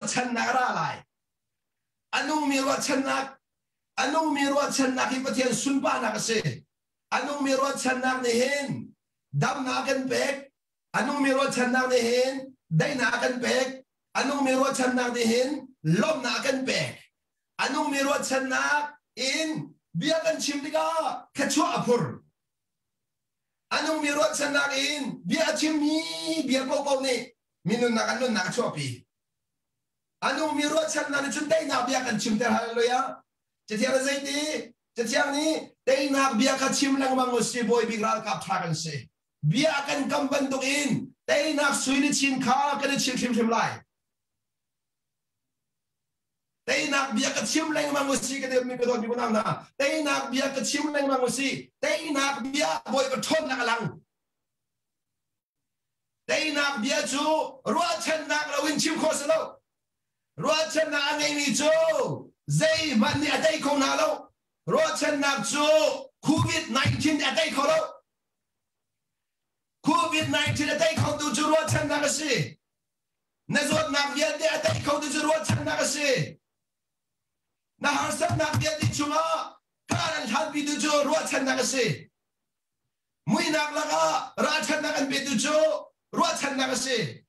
ruahchannak a ra lai. A nungmi ruahchannak, a nungmi ruahchannak hi Pathian sunparnak a si. A nungmi ruahchannak nih hin damnak a kan pek. A nungmi ruahchannak nih hin daihnak a kan pek. A nungmi ruahchannak nih hin lawmhnak a kan pek. A nungmi ruahchannak in bia kan chim tikah thluachuah a phur. A nungmi ruahchannak in bia a chimmi bia paohpaoh nih mi nunnak an nunnak a chuahpi. A nungmi ruahchannak nih cun teinak bia kan chimter. Hallelujah. Cathiang nih zeiti? Cathiang nih teinak bia kha chim lengmang u si bawi bik ralkap ṭha kan si. Bia kan kam bantukin teinak sui le chin kha kan i chim hrimhrim lai. Teinak bia ka chim lengmang u si ka mi ka dawt mi unau hna. Teinak bia ka chim lengmang u si. Teinak bia Bawipa ṭhawnnak a lang. Teinak bia cu ruahchannak loin chim khawh si lo. Ruahchannak a ngeimi cu zeihmanh nih a tei kho hna lo. Ruahchannak cu COVID-19 nih a tei kho lo. COVID-19 a tei khotu cu ruahchannak a si. Na zawtnak vialte a tei khotu cu ruahchannak a si. Na harsatnak vialte chungah kar an hlanpitu cu ruahchannak a si. Muihnak lakah ralchannak an petu cu ruahchannak a si.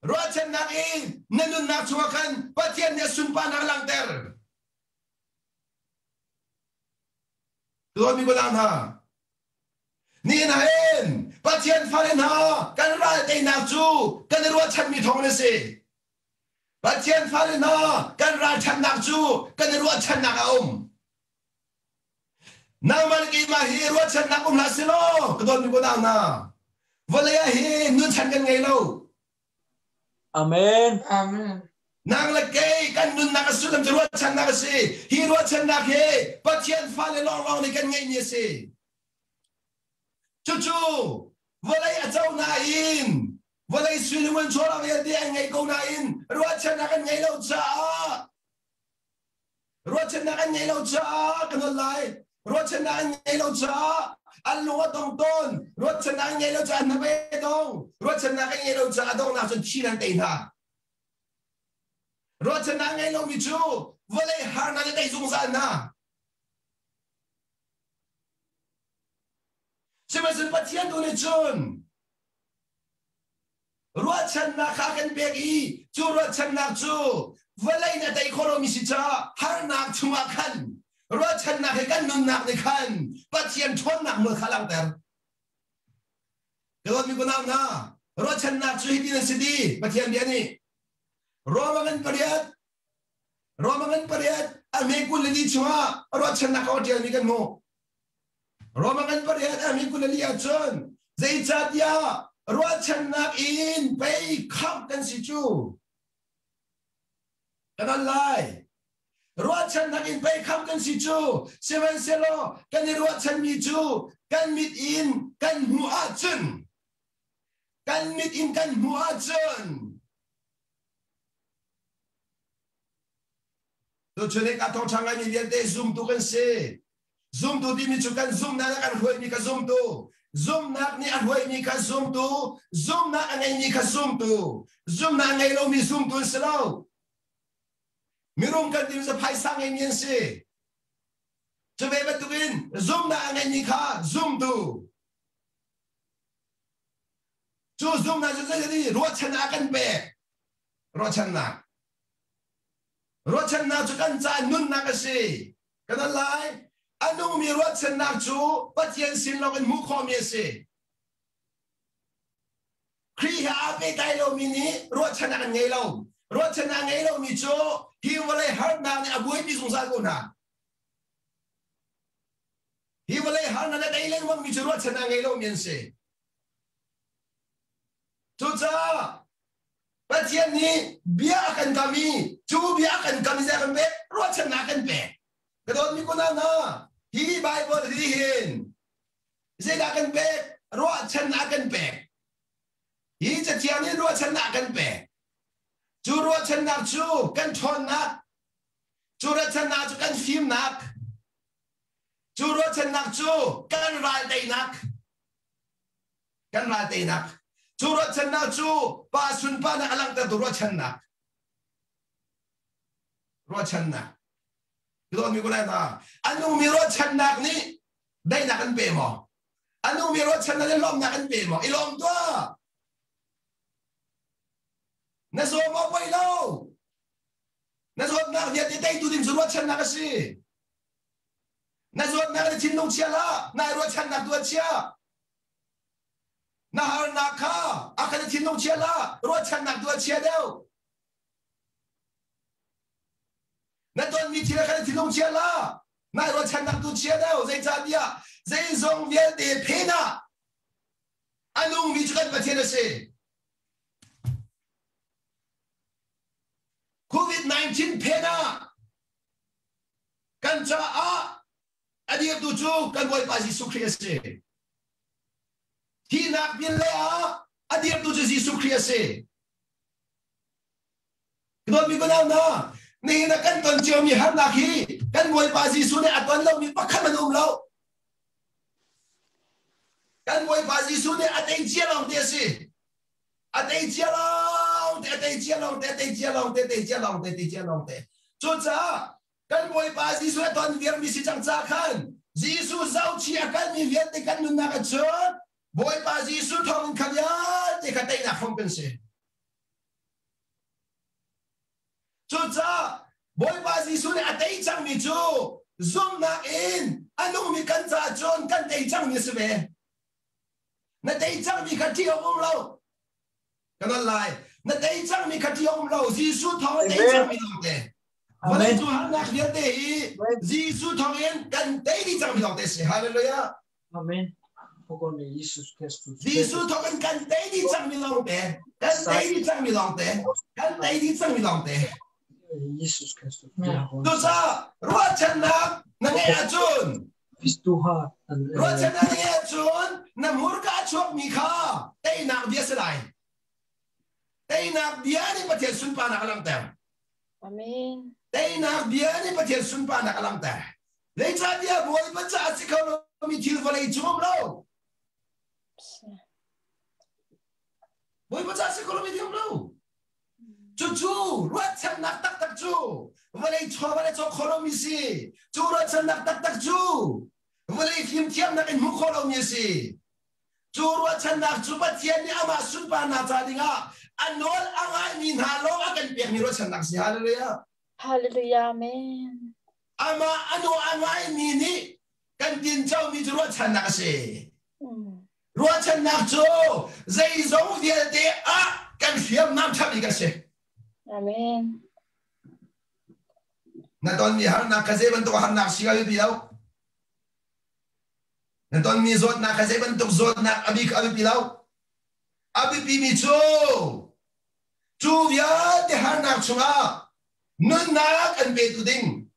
Ruahchannak in na nunnak chungah khan Pathian nih a sunparnak a langhter. Dawtmi unau hna, nihin ah hin Pathian fale hna kan ral teinak cu kan i ruahchanmi thawng a si. Pathian fale hna kan ralṭhatnak cu kan i ruahchannak a um. Nangmah le keimah hi ruahchannak um hlah selaw ka dawtmi unau hna, vawlei ah hin nunchan kan ngei lo. Amen. Amen. Nang le kei kan nunnak a sullam cu ruahchannak a si. Hi ruahchannak hi Pathian fale lawnglawng nih kan ngeihmi a si. Cucu vawlei a co nain vawlei sui le ngun chawlak vialte an ngei ko nain ruahchannak an ngei lo caah Ruahchannak an ngei lo caah ka nawl lai. Ruahchannak an ngei lo caah an lung a dong tawn. Ruahchannak an ngei lo caah an hnabei a dong. Ruahchannak an ngei lo caah a donghnak cun thi an tei hna. Ruahchannak ngei lomi cu vawlei harnak a tei zungzal hna. Sihmanhsehlaw Pathian tu nih cun Ruahchannak kha kan pek i cu ruahchannak cu vawlei nih a tei khawh lomi si caah harnak chungah khan ruahchannak he kan nunnak nih khan Pathian ṭhawnnak nawl kha langhter. Ka dawtmi kunau hna, ruahchannak cu hitin a si ti Pathian bia nih Roma ngan pariat Roma ngan pariat a hme 24 chungah ruahchannak kong a ṭialmi kan hmuh. Roma ngan pariat a hme 24 ahcun zeicahtiah ruahchannak in pei khamh kan si cu kan al lai. Ruahchannak in pei khamh kan si cu sihmanhsehlaw kan i ruahchanmi cu kan mit in kan hmuh ahcun kan mit in kan hmuh ahcun Tuchun hi ka thawngṭha ngaimi vialte zumtu kan si. Zumtu timi cu kan zumhnak a kan hruaimi kha zumtu. Zumhnak nih a hruaimi kha zumtu. Zumhnak a ngeimi kha zumtu. Zumhnak a ngei lomi zumtu an si lo. Mirum kan timi cu phaisa ngeimi an si. Cu ve bantukin zumhnak a ngeimi kha zumtu. Cu zumhnak cu zei ruahchannak a kan pek. Ruahchannak. Ruahchannak cu kan caah nunnak a si. Kan al lai. A nungmi ruahchannak cu Pathian sin lawng in hmuh khawhmi a si. Khrih he aa pehtlai lomi nih ruahchannak an ngei lo. Ruahchannak a ngei lomi cu hi vawlei harnak nih a buaipi zungzal ko hna. Hi vawlei harnak a tei lengmangmi cu ruahchannak a ngei lomi an si. Cucaah Pathian nih bia a kan kam i cu bia a kan kam i zei a kan pek? Ruahchannak a kan pek. Ka dawtmi kunau hna, hi Bible hi hin zeidah kan pek? Ruahchannak a kan pek. Hi cathiang nih ruahchannak a kan pek. Cu ruahchannak cu kan ṭhawnnak, cu ruahchannak cu kan fimnak, cu ruahchannak cu kan ral teinak, kan ral teinak. Cu ruahchannak cu pa sunparnak a langhtertu ruahchannak. Ruahchannak. Dawtmi ko lai hna. A nungmi ruahchannak nih daihnak an pe maw? A nungmi ruahchannak nih lawmhnak an pe maw? I lawm tuah. Na zaw maw poi lo. Na zawtnak vialte teitu ding cu ruahchannak a si. Na zawtnak na thinlung chia hlah. Nai ruahchannak tu a chia. Na harnak kha a kan thinlung chia hlah. Ruahchannak tu a chia deuh. Na tonmi thil kha na thinlung chia hlah. Nai ruahchannak tu chia deuh. Zeicahtiah zeizong vialte phen ah a nungmi cu kan Pathian a si. COVID-19 phen ah kan caah a dirtu cu kan Bawipa Jesuh Khrih a si. Thihnak pinlei ah a dirtu cu Jesuh Khrih a si. Dawtmi kunau hna, nihin ah kan ton ciomi harnak hi kan Bawipa Jesuh nih a ton lomi pakhat an um lo. Kan Bawipa Jesuh nih a tei cia lawng te a si. A tei cia lawng te, a tei cia lawng te, a tei cia lawng te, a tei cia lawng te, tei cia lawng te. Cucaah kan Bawipa Jesuh a ton viarmi si cang ca khan Jesuh zohchih a kalmi vialte kan nunnak ah cun Bawipa Jesuh thawngin kha vialte kha teinak hrawm kan si. Cucaah Bawipa Jesuh nih a tei cangmi cu zumhnak in a nungmi kan caah cun kan tei cangmi a si ve. Na tei cangmi kha ṭih awk um lo. Ka non lai. Na tei cangmi kha ṭih awk um lo. Jesuh thawng in tei cangmi lawngte. Vawlei cung harnak vialte hi Jesuh thawng in kan tei dih cangmi lawngte si. Hallelujah. Amen. Jesuh thawng in kan tei dih cangmi lawngte. Kan tei dih cangmi lawngte. Kan tei dih cangmi lawngte. Cucaah ruahchannak na ngeih ahcun ruahchannak na ngeih ahcun na hmurka a chuakmi kha teinak bia si lai. Teinak bia nih Pathian sunparnak a langhter. Amen. Teinak bia nih Pathian sunparnak a langhter. Zeicahtiah Bawipa caah si kho lomi thil vawlei cung um lo. Bawipa caah si kho lomi thil um lo. Cucu ruahchannak taktak cu vawlei chawva le cawk khawh lomi si. Cu ruahchannak taktak cu vawlei fimthiamnak in hmuh khawh lomi a si. Cu ruahchannak cu Pathian nih amah sunparnak ca dingah a nawl a ngaimi hna lawng a kan pekmi ruahchannak si. Hallelujah. Hallelujah. Amen. Amah a nawl a ngaimi nih kan tincomi cu ruahchannak a si. Ruahchannak cu zeizong vialte ah kan hriamnam ṭha bik a si. Amen. Na tonmi harnak kha zei bantuk harnak si a biapi lo. Na tonmi zawtnak kha zei bantuk zawtnak a bik a biapi lo. A biapimi cu cu vialte harnak chungah nunnak an petu ding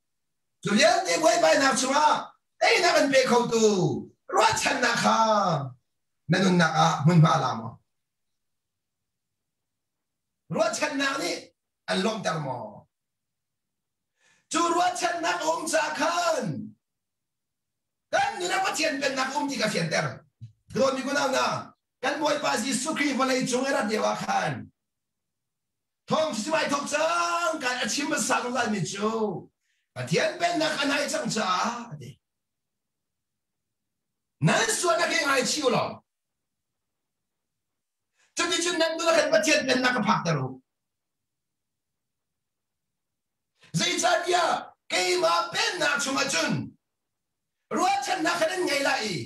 Cu vialte buaibainak chungah teinak an pe khotu ruahchannak kha na nunnak ah hmunhma a la maw? Ruahchannak nih an lawmhter maw? Cu ruahchannak a um caah khan kan nun ah Pathian pennak um ti ka fianter. Dawtmi kunau hna, kan Bawipa Jesuh Khrih vawlei cung i rat lio ah khan Thawng simai thawk cang kai a chim hmasa zungzal mi cu Pathian pennak a nai cang caah a ti. Nan sualnak hi ngaichih u law cuticun nan nun ah khan Pathian pennak ka phakter u. Zeicahtiah keimah pennak chungah cun ruahchannak kha nan ngei lai i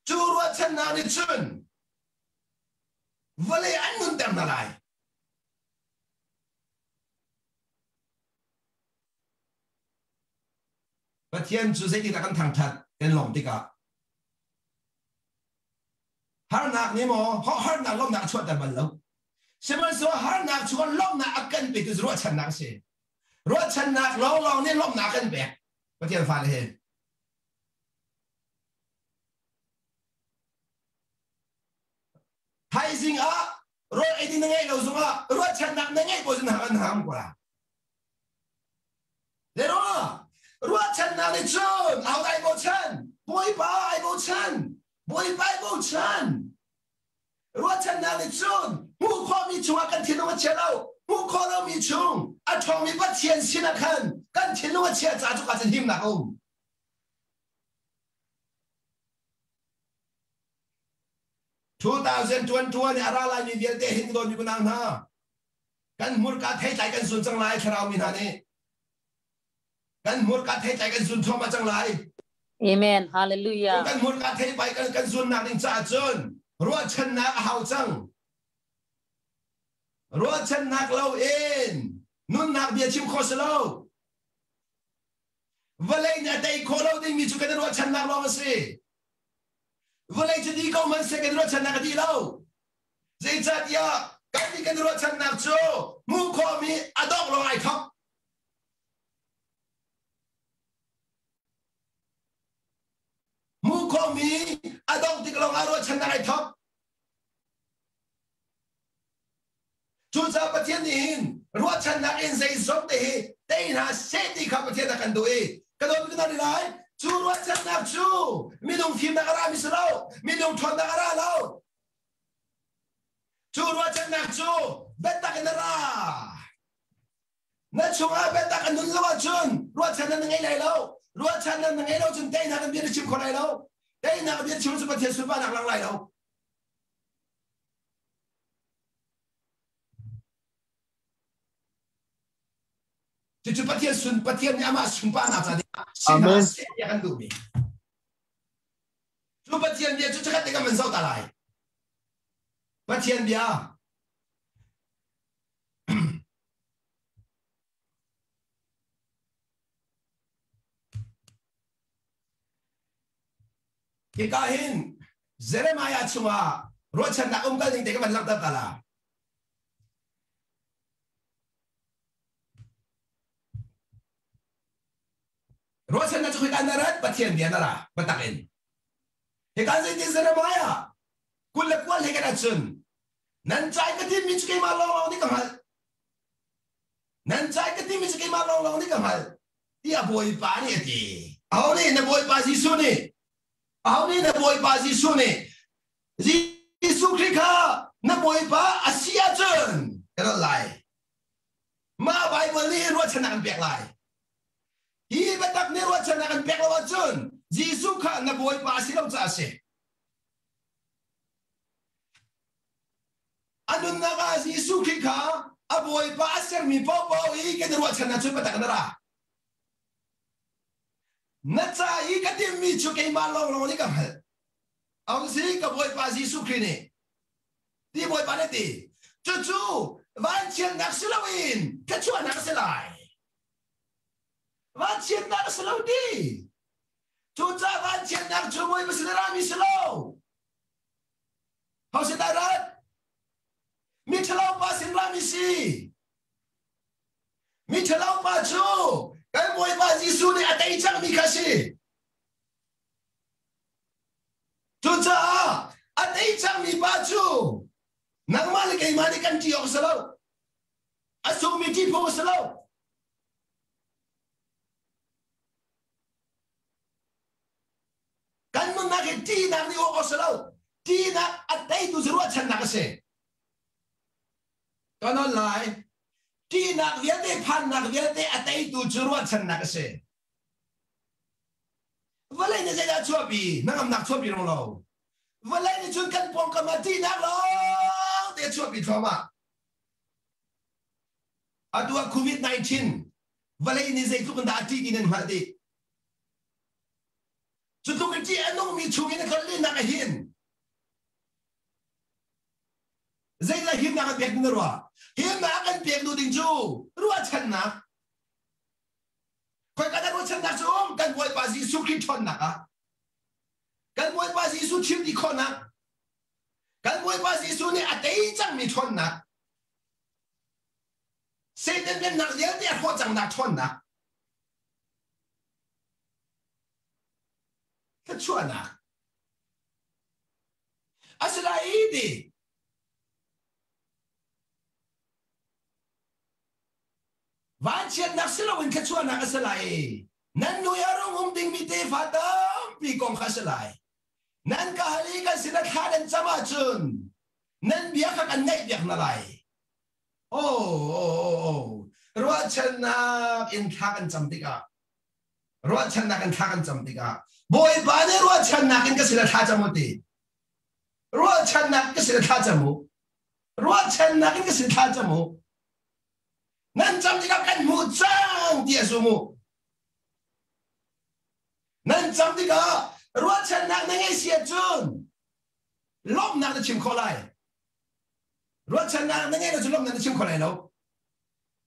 cu ruahchannak nih cun vawlei an nunter hna lai. Pathian cu zeitindah kan thangṭhat kan lawmh tikah harnak nih maw harnak lawmhnak a chuahter bal lo. Sihmanhsehlaw harnak chungah lawmhnak a kan petu cu ruahchannak a si. Ruahchannak lawnglawng nih lawmhnak a kan pek. Pathian fale he. Thaizing ah rawl ei ding na ngeih lo zongah ruahchannak na ngeih ko cun hang an hang ko la. Le ruahchannak nih cun ahodah ai bochan? Bawipa ai bochan. Bawipa ai bochan. Ruahchannak nih cun hmuh khawhmi chungah kan thinlung a chia lo. Hmuh khawh lomi chung a A ṭhawngmi Pathian sinah khan kan thinlung a chiah caah cuka cun himnak a um. 2021 a ra laimi vialte hin dawtmi kunang hna kan hmurka theitlai kan sun cang lai thlarau mi hna nih kan hmurka theitlai kan sun thluahmah cang lai. Amen. Hallelujah. Kan hmurka theipai kan kan sunnak ding caah cun ruahchannak a hau cang. Ruahchannak lo in nunnak bia chim khawh si lo. Vawlei nih a tei khawh lo dingmi cu kan i ruahchannak lawng a si. Vawlei cu di ko hmanhseh kan i ruahchannak a dih lo. Zeicahtiah kan nih kan i ruahchannak cu hmuh khawhmi a dongh lawng ai thawk. Hmuh khawhmi a dongh tik lawng ah ruahchannak ai thawk. Cucaah Pathian nih hin ruahchannak in zeizong te hi tei hna seh ti kha Pathian a kan duh i ka dawt kan lai. Cu ruahchannak cu minung fimnak a rami si lo, minung ṭhawnnak a ra lo. Cu ruahchannak cu biatak in a ra. Na chungah biatak a nun lo ahcun ruahchannak na ngei lai lo. Ruahchannak na ngei lo cun teinak in bia na chim kho lai lo. Teinak bia chim cu Pathian sunparnak lang lai lo. Cucu Pathian sun Pathian nih amah sunparnak ca ding sin hna seh tiah kan duhmi. Cu Pathian bia cu chikkhat te kan van zoh ta lai. Pathian bia Hika hin Jeremiah chungah ruahchannak um kal ning te ka van langhter ta la. Ruahchannak cu khika na rat Pathian bia na ra biatak in. Hika zeitin Jeremiah 29 he kan ahcun nan cai ka timmi cu keimah lawnglawng nih ka hngalh. Nan cai ka timi cu keimah lawnglawng nih ka hngalh tiah Bawipa nih a ti. Aho nih na Bawipa Jesuh nih aho nih na Bawipa Jesuh nih Jesuh Khrih kha na Bawipa a si ahcun ka rat lai. Mah Baibal nih ruahchannak an pek lai. Hi biatak nih ruahchannak an pek lo ahcun Jesuh kha na Bawipa a si lo caah a si. A nunnak ah Jesuh Khrih kha a Bawipa a sermi paohpaoh i kan i ruahchan ahcun biatak na ra. Na ca i ka timhmi cu keimah lawnglawng nih ka hngalh. Aung si ka Bawipa Jesuh Khrih nih ti Bawipa nih ti. Cucu vanchiatnak si loin thluachuahnak a si lai. Vanchiatnak a si lo ti. Cucaah vanchiatnak cu Bawipa sin a rami si lo. Ho sin dah rat? Miṭhalo pa sin rami si. Miṭhalo pa cu kan Bawipa Jesuh nih a tei cangmi kha si. Cucaah a tei cangmi pa cu nangmah le keimah nih kan ṭih awk si lo. A sungmi ṭih phung a si lo. Kan nunnak hi ṭihnak nih awk a si lo. Ṭihnak a teitu cu ruahchannak a si. Kan on lai. Ṭihnak vialte, phannak vialte a teitu cu ruahchannak a si. Vawlei nih zeidah chuahpi? Hnangamnak chuahpi rung lo. Vawlei nih cun kan pawngkam ah ṭihnak lawng te chuahpi thluahmah. Atu ah COVID-19 vawlei nih zeitluk in dah a ṭih ti nan hngalh dih. Cu tluk in ṭih a nungmi chungin a tlonlennak a hin. Zeidah himnak an pek na ruah? Himnak an pek duh ding cu ruahchannak. Khoika dah ruahchannak cu um? Kan Bawipa Jesuh Khrih ṭhawnnak ah. Kan Bawipa Jesuh thil ti khawhnak. Kan Bawipa Jesuh nih a tei cangmi ṭhawnnak. Satan pennak vialte a hrawh cangnak ṭhawnnak. Thluachuahnak a si lai ti vanchiatnak si loin thluachuahnak a si lai nan nu a rung um dingmi tefa tampi kong kha a si lai nan ka hal i kan sinah thla nan cam ahcun nan bia kha kan ngaih piak hna lai oh, oh, oh, oh. Ruahchannak in thla kan cam tikah ruahchannak in thla kan cam tikah Bawipa nih ruahchannak in ka sin ah thla cam u ti. Ruahchannak ka sin ah thla cam u. Ruahchannak in ka sin thla cam u. Nan cam tikah kan hmuh cang ti a zum u. Nan cam tikah ruahchannak na ngeih si ahcun lawmhnak na chim khawh lai. Ruahchannak na ngeih lo cun lawmhnak na chim kho lai lo.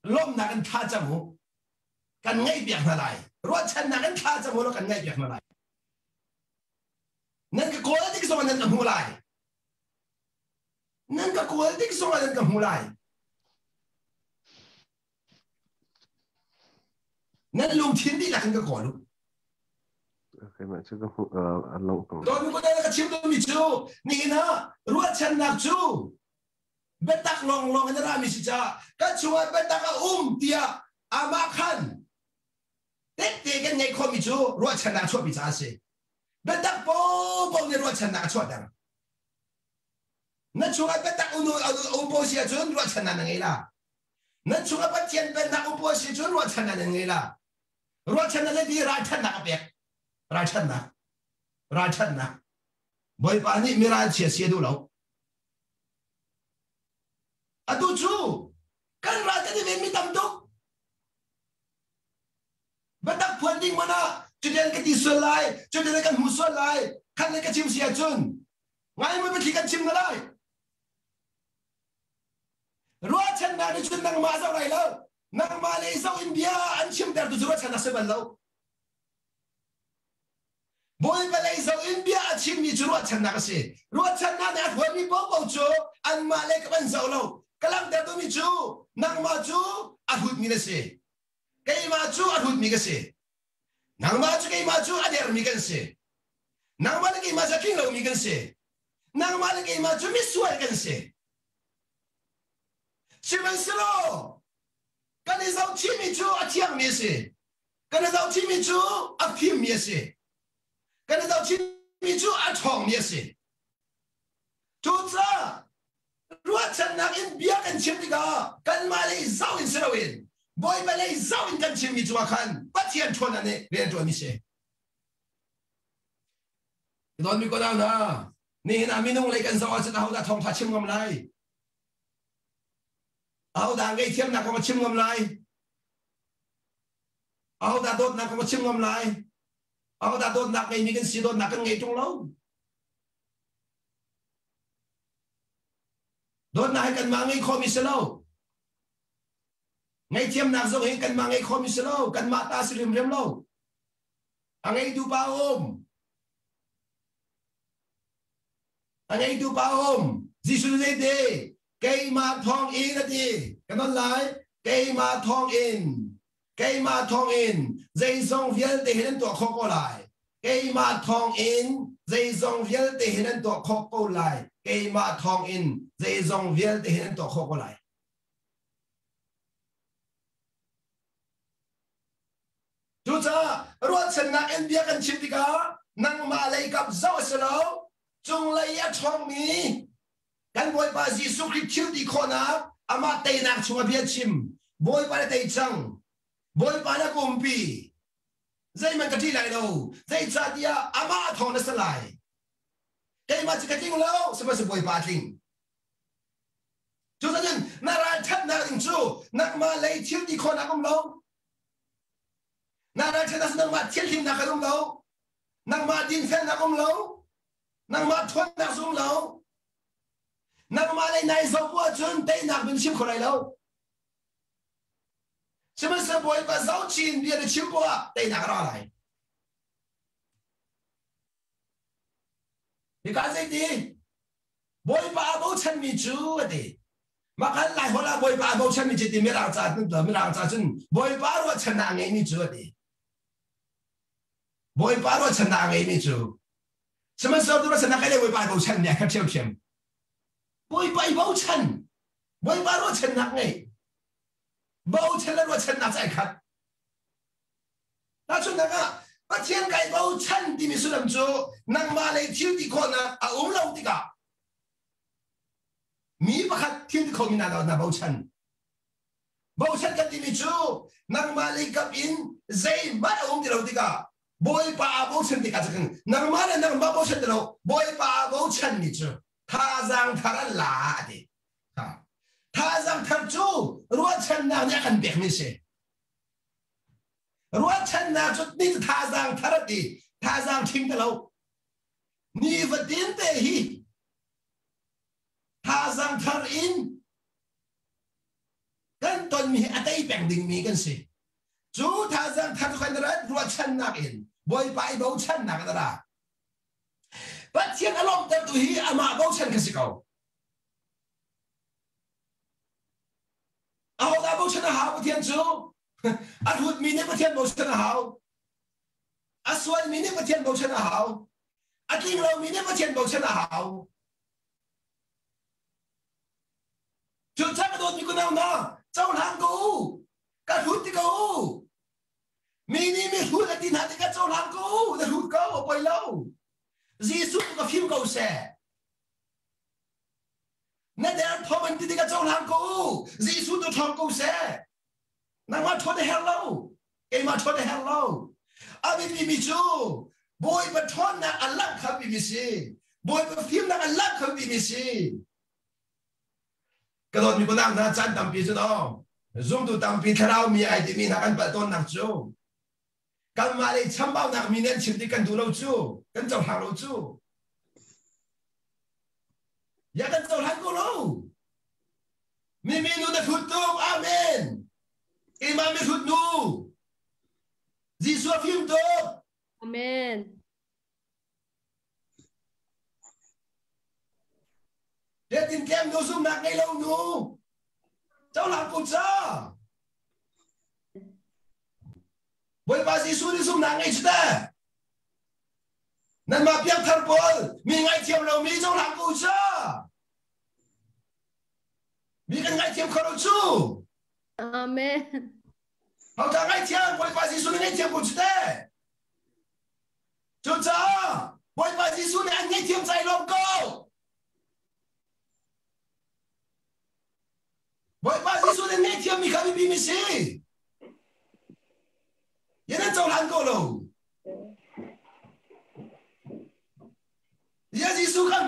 Lawmhnak in thla cam u. Kan ngaihpiak hna lai. Ruahchannak in thla cam u law kan ngaihpiak hna lai. Nan ka kawl tik zong ah nan ka hmu lai. Nan ka kawl tik zong ah nan ka hmu lai. Nan lungthin dihlak in ka kawl u. Keimah cu ka hmuh a lo ko. Dawtmi ko ka chim duhmi cu nihin ah ruahchannak cu biatak lawnglawng in a rami si caah kan chungah biatak a um tiah amah khan tehte kan ngeih khawhmi cu ruahchannak a chuahpi caah a si. Biatak popo nih ruahchannak a chuahter. Na chungah biatak um po si ahcun ruahchannak na ngei la. Nan chungah Pathian pennak um po si cun ruahchannak nan ngei la. Ruahchannak le ti ralṭhatnak a pek. Ralṭhatnak. Ralṭhatnak. Bawipa nih mi ralchia si a duh lo. Atu cu kan ral kan i venmi tam tuk. Biatak phuan ding man ah cutin ka ti sual lai, cutin kan hmu sual lai, khan le ka chim si ahcun ngai mui biathli kan chim na lai. Ruahchannak nih cun nangmah zoh lai lo. Nangmah le zoh in bia an chimtertu cu ruahchannak si bal lo. Bawipa lei zoh in bia a chimmi cu ruahchannak a si. Ruahchannak nih a hruaimi paohpaoh cu anmah le ka van zoh lo. Ka langhter duhmi cu nangmah cu a hrutmi na si. Keimah cu a hrutmi ka si. Nangmah cu keimah cu a dermi kan si. Nangmah le keimah cu a tling lomi kan si. Nangmah le keimah cu misual kan si. Sihmanhsehlaw kan i zohchihmi cu a thiangmi a si. Kan i zohchihmi cu a fimmi a si. Kan i zohchihmi cu a ṭhawngmi a si. Cucaah ruahchannak in bia kan chim tikah kanmah lei zoh in si loin Bawipa lei zoh in kan chimmi cungah khan Pathian ṭhawnnak nih rian a ṭuanmi si. Dawtmi ko hna, nihin ah minung lei kan zoh ahcun ahodah thawngṭha chim ngam lai? Ahodah ngaihthiamnak kong a chim ngam lai? Ahodah dawtnak kong a chim ngam lai? Ahodah dawtnak ngeimi kan si dawtnak kan ngei ṭung lo? Dawtnak hi kanmah ngei khawhmi si lo. Ngaihthiamnak zong hi kanmah ngei khawhmi si lo. Kanmah ta si hrimhrim lo. A ngeitu pa um. A ngeitu pa um. Jesuh nih zeiti? Keimah thawng in a ti. Ka non lai. Keimah thawng in. Keimah thawng in zeizong vialte hi nan tuah khawh ko lai. Keimah thawng in zeizong vialte hi nan tuah khawh ko lai. Keimah thawng in zeizong vialte hi nan tuah khawh ko lai. Cucaah ruahchannak in bia kan chim tikah nangmah lei kap zoh a si lo, cunglei a ṭhawngmi kan Bawipa Jesuh Khrih thil ti khawhnak amah teinak chungah bia chim. Bawipa na tei cang. Bawipa na kumpi. Zeihmanh ka ṭih lai lo. Zeicahtiah amah thawng na si lai. Keimah cu ka tling lo, sihmanhsehlaw Bawipa a tling. Cucaah na ralṭhatnak ding cu nangmah lei thil ti khawhnak um lo. Na ralṭhatnak cu nangmah thianhlimnak kan um lo. Nangmah dinfelnak um lo. Nangmah ṭhawnnak zong um lo. Nangmah lei nai zoh bu ahcun teinak bin chim kho lai lo. Sihmanhsehlaw Bawipa zohchin bia na chim poah ah teinak a ra lai. Hika zeiti? Bawipa aa bochanmi cu a ti. Mah khan Laiholh ah Bawipa aa bochanmi cu ti Mirang ca Mirang ca cun Bawipa ruahchannak a ngeimi cu a ti. Bawipa ruahchannak a ngeimi cu sihmanhsehlaw tu ruahchannak kai le Bawipa i bochan ni a khat ṭhiamṭhiam. Bawipa i bochan Bawipa ruahchannak ngei bochan le ruahchannak cu ai khat. Tahchunhnak ah Pathian kai bochan timi sullam cu nangmah lei thil ti khawhnak a um lo tikah mi pakhat thil ti khomi na na bochan. Bochan. kan timi cu nangmah lei kap in zeihmanh a um ti lo tikah Bawipa aa bochan tikah cun nangmah le nangmah bochan ti lo Bawipa aa bochanmi cu thazaang thar an la a ti. Thazaang thar cu ruahchannak nih a kan pekmi si. Ruahchannak cu ni thazaang thar a ti. Thazaang ṭhing ti lo. Nifatin te hi thazaang thar in kan tonmi hi a tei peng dingmi kan si. Cu thazaang thar cu kan rat ruahchannak in Bawipa i bochannak in a ra. Pathian a lawmhtertu hi amah bochan kha si ko. Ahodah bochan a hau Pathian cu? A hrutmi nih Pathian bochan a hau. A sualmi nih Pathian bochan a hau. A tling lomi nih Pathian bochan a hau. Cucaah ka dawtmi kunau hna, cohlang ko u. Ka hrut ti ko u. Mi nih mi hrut a ti hna tikah cohlang ko u. Na hrut ko, a poi lo. Jesuh tu ka fim ko seh. Na derthawm an ti tikah cohlang ko u. Jesuh tu ṭhawng ko seh. Nangmah ṭhawn a herh lo. Keimah ṭhawn a herh lo. A biapimi cu Bawipa ṭhawnnak a langh kha biapimi si. Bawipa fimnak a langh kha biapimi si. Ka dawtmi kunak hna caan tampi cu no zumtu tampi thlarau mi ai timi hna kan palh tawnnak cu kanmah lei chambaunak mi nih an chim ti kan duh lo cu kan cohlang lo cu ya kan cohlan ko lo mi mi nu na hrut tuk amen keimah mi hrut nu Jesuh a fim tuk amen Zeitin tlem nu zumnak ngei lo nu cohlang ko ca Bawipa Jesuh nih zumnak ngei cu teh nanmah piangthar pawl mi ngaithiam lomi cohlang ko ca mi kan ngaithiam kho lo cu Amen. Hauta ngaithiam Bawipa Jesuh nih ngaithiam ko cu teh Cucaah Bawipa Jesuh nih an ngaihthiam cai lawm ko. Bawipa Jesuh nih ngaihthiam mi kha biapi mi si. Yan an cohlan ko lo. Ya Jesuh kha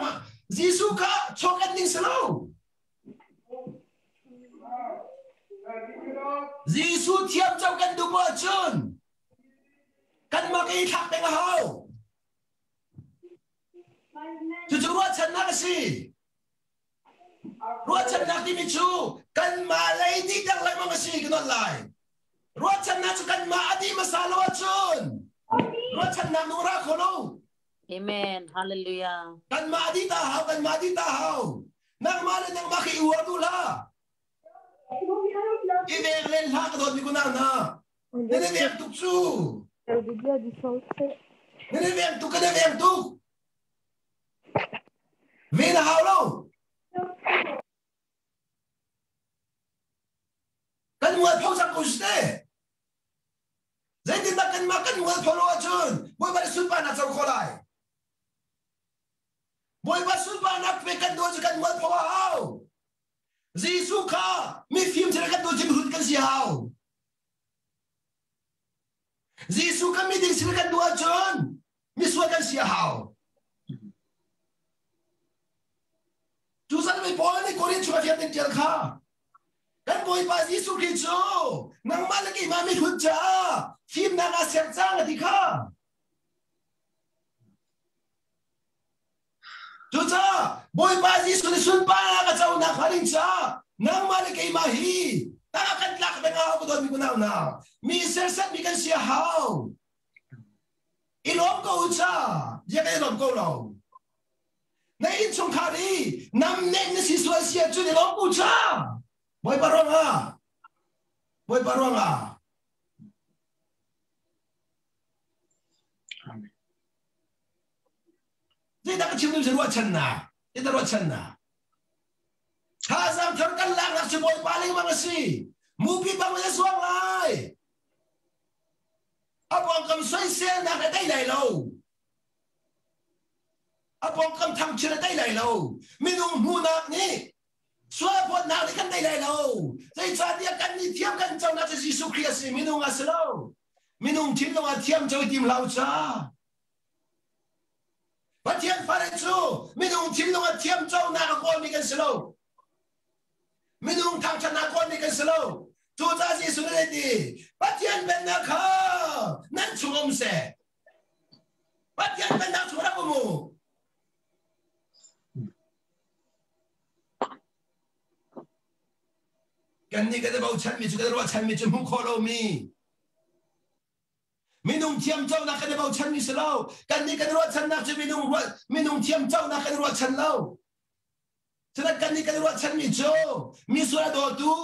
Jesuh kha chawk an ning si lo. Jesuh thiam co kan duh ahcun kanmah ka i thlak peng a hau. Cucu ruahchannak a si. Ruahchannak timi cu kanmah lei dih lengmang a si ka not lai. Ruahchannak cu kanmah a dih hmasa lo ahcun ruahchannak nung ra kho lo. Amen. Hallelujah. Kanmah a dih ta hau, kanmah a dih ta hau. Nangmah le nangmah khi i uar duh hlah. I vek len hlah ka dawt mi kunau hna. Nan i vek tuk cu. Nan i vek tuk kan i vek tuk. Ven a hau lo. Kan mualpho cang ko si te. Zeitindah kanmah kan mualpho lo ahcun Bawipa nih sunparnak co kho lai. Bawipa sunparnak pe kan duh cu kan mualpho a hau. Jesuh kha mifim thil kan duh cu kan si hau. Jesuh kan miding sil kan duh ahcun misual kan si a hau. Cucan mi Paul nih Korin chung a fian ding tial kha kan Bawipa Jesuh Khrih cu nangmah le keimah mihrut caah fimnak ah ser cang a ti kha. Cucaah Bawipa Jesuh nih sunparnak a conak hnga ding caah nangmah le keimah hi tangah kan tlak peng a hau ka dawtmi kunau hna. Mi sersiatmi kan si a hau. I lawm ko u ca, bia kan i lawm ko lo. Na innchungkhar i namnek na si sual si ahcun i lawm ko ca. Bawipa ruangah, Bawipa ruangah. Amen. Zeidah ka chim duh ruahchannak zeidah ruahchannak thazaang thar kan laknak cu Bawipa lengmang a si mupi bang in a zuang lai a pawngkam soiselnak a tei lai lo a pawngkam thangchiat a tei lai lo minung hmuhnak nih sualphawtnak nih kan tei lai lo zeicahtiah kan nih thiam kan co. si minung a si lo. Minung thinlung ah thiam co tim hlau ca. Pathian fale cu minung thinlung ah thiam conak a kawlmi kan si lo. Minung thangṭhatnak kawlmi kan si lo. Cucaah Jesuh nih a ti, Pathian pennak kha nan chung um seh. Pathian pennak chung rak um u. Kannih kan i bochanmi cu kan i ruahchanmi cu hmuh khawh lomi minung thiamconak kan i bochanmi si lo. Kannih kan i ruahchannak cu minung minung thiamconak kan i ruahchan lo. Cunak kannih kan i ruahchanmi cu misual a dawtu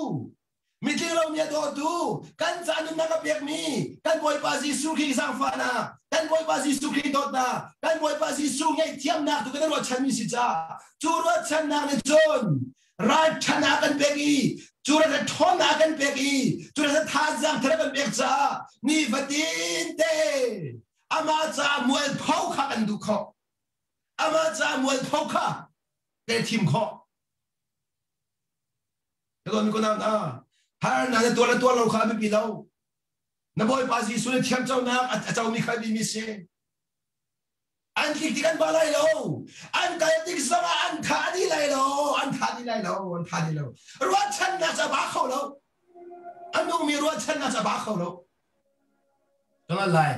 mitling lomi a dawtu kan ca nunnak a pekmi kan Bawipa Jesuh Khrih zaangfahnak kan Bawipa Jesuh Khrih dawtnak kan Bawipa Jesuh ngaihthiamnak tu kan i ruahchanmi si caah cu ruahchannak nih cun ralṭhanak kan pek i cu ral ṭhawnnak kan pek i cu ral thazaang thar kan pek caah nifatin te amah ca mualpho kha kan duh khawh amah ca mualpho kha kan thim khawh ka don ko na har na na tuar na tuar lo kha biapi lo na bawipa Jesuh nih thiamconak a comi kha mi si an tlik tik an ba lai lo an kal tik zongah an tha dih lai lo an tha dih lai lo an tha dih lo ruahchannak ca ba kho lo a nungmi ruahchannak ca ba kho lo Ka lai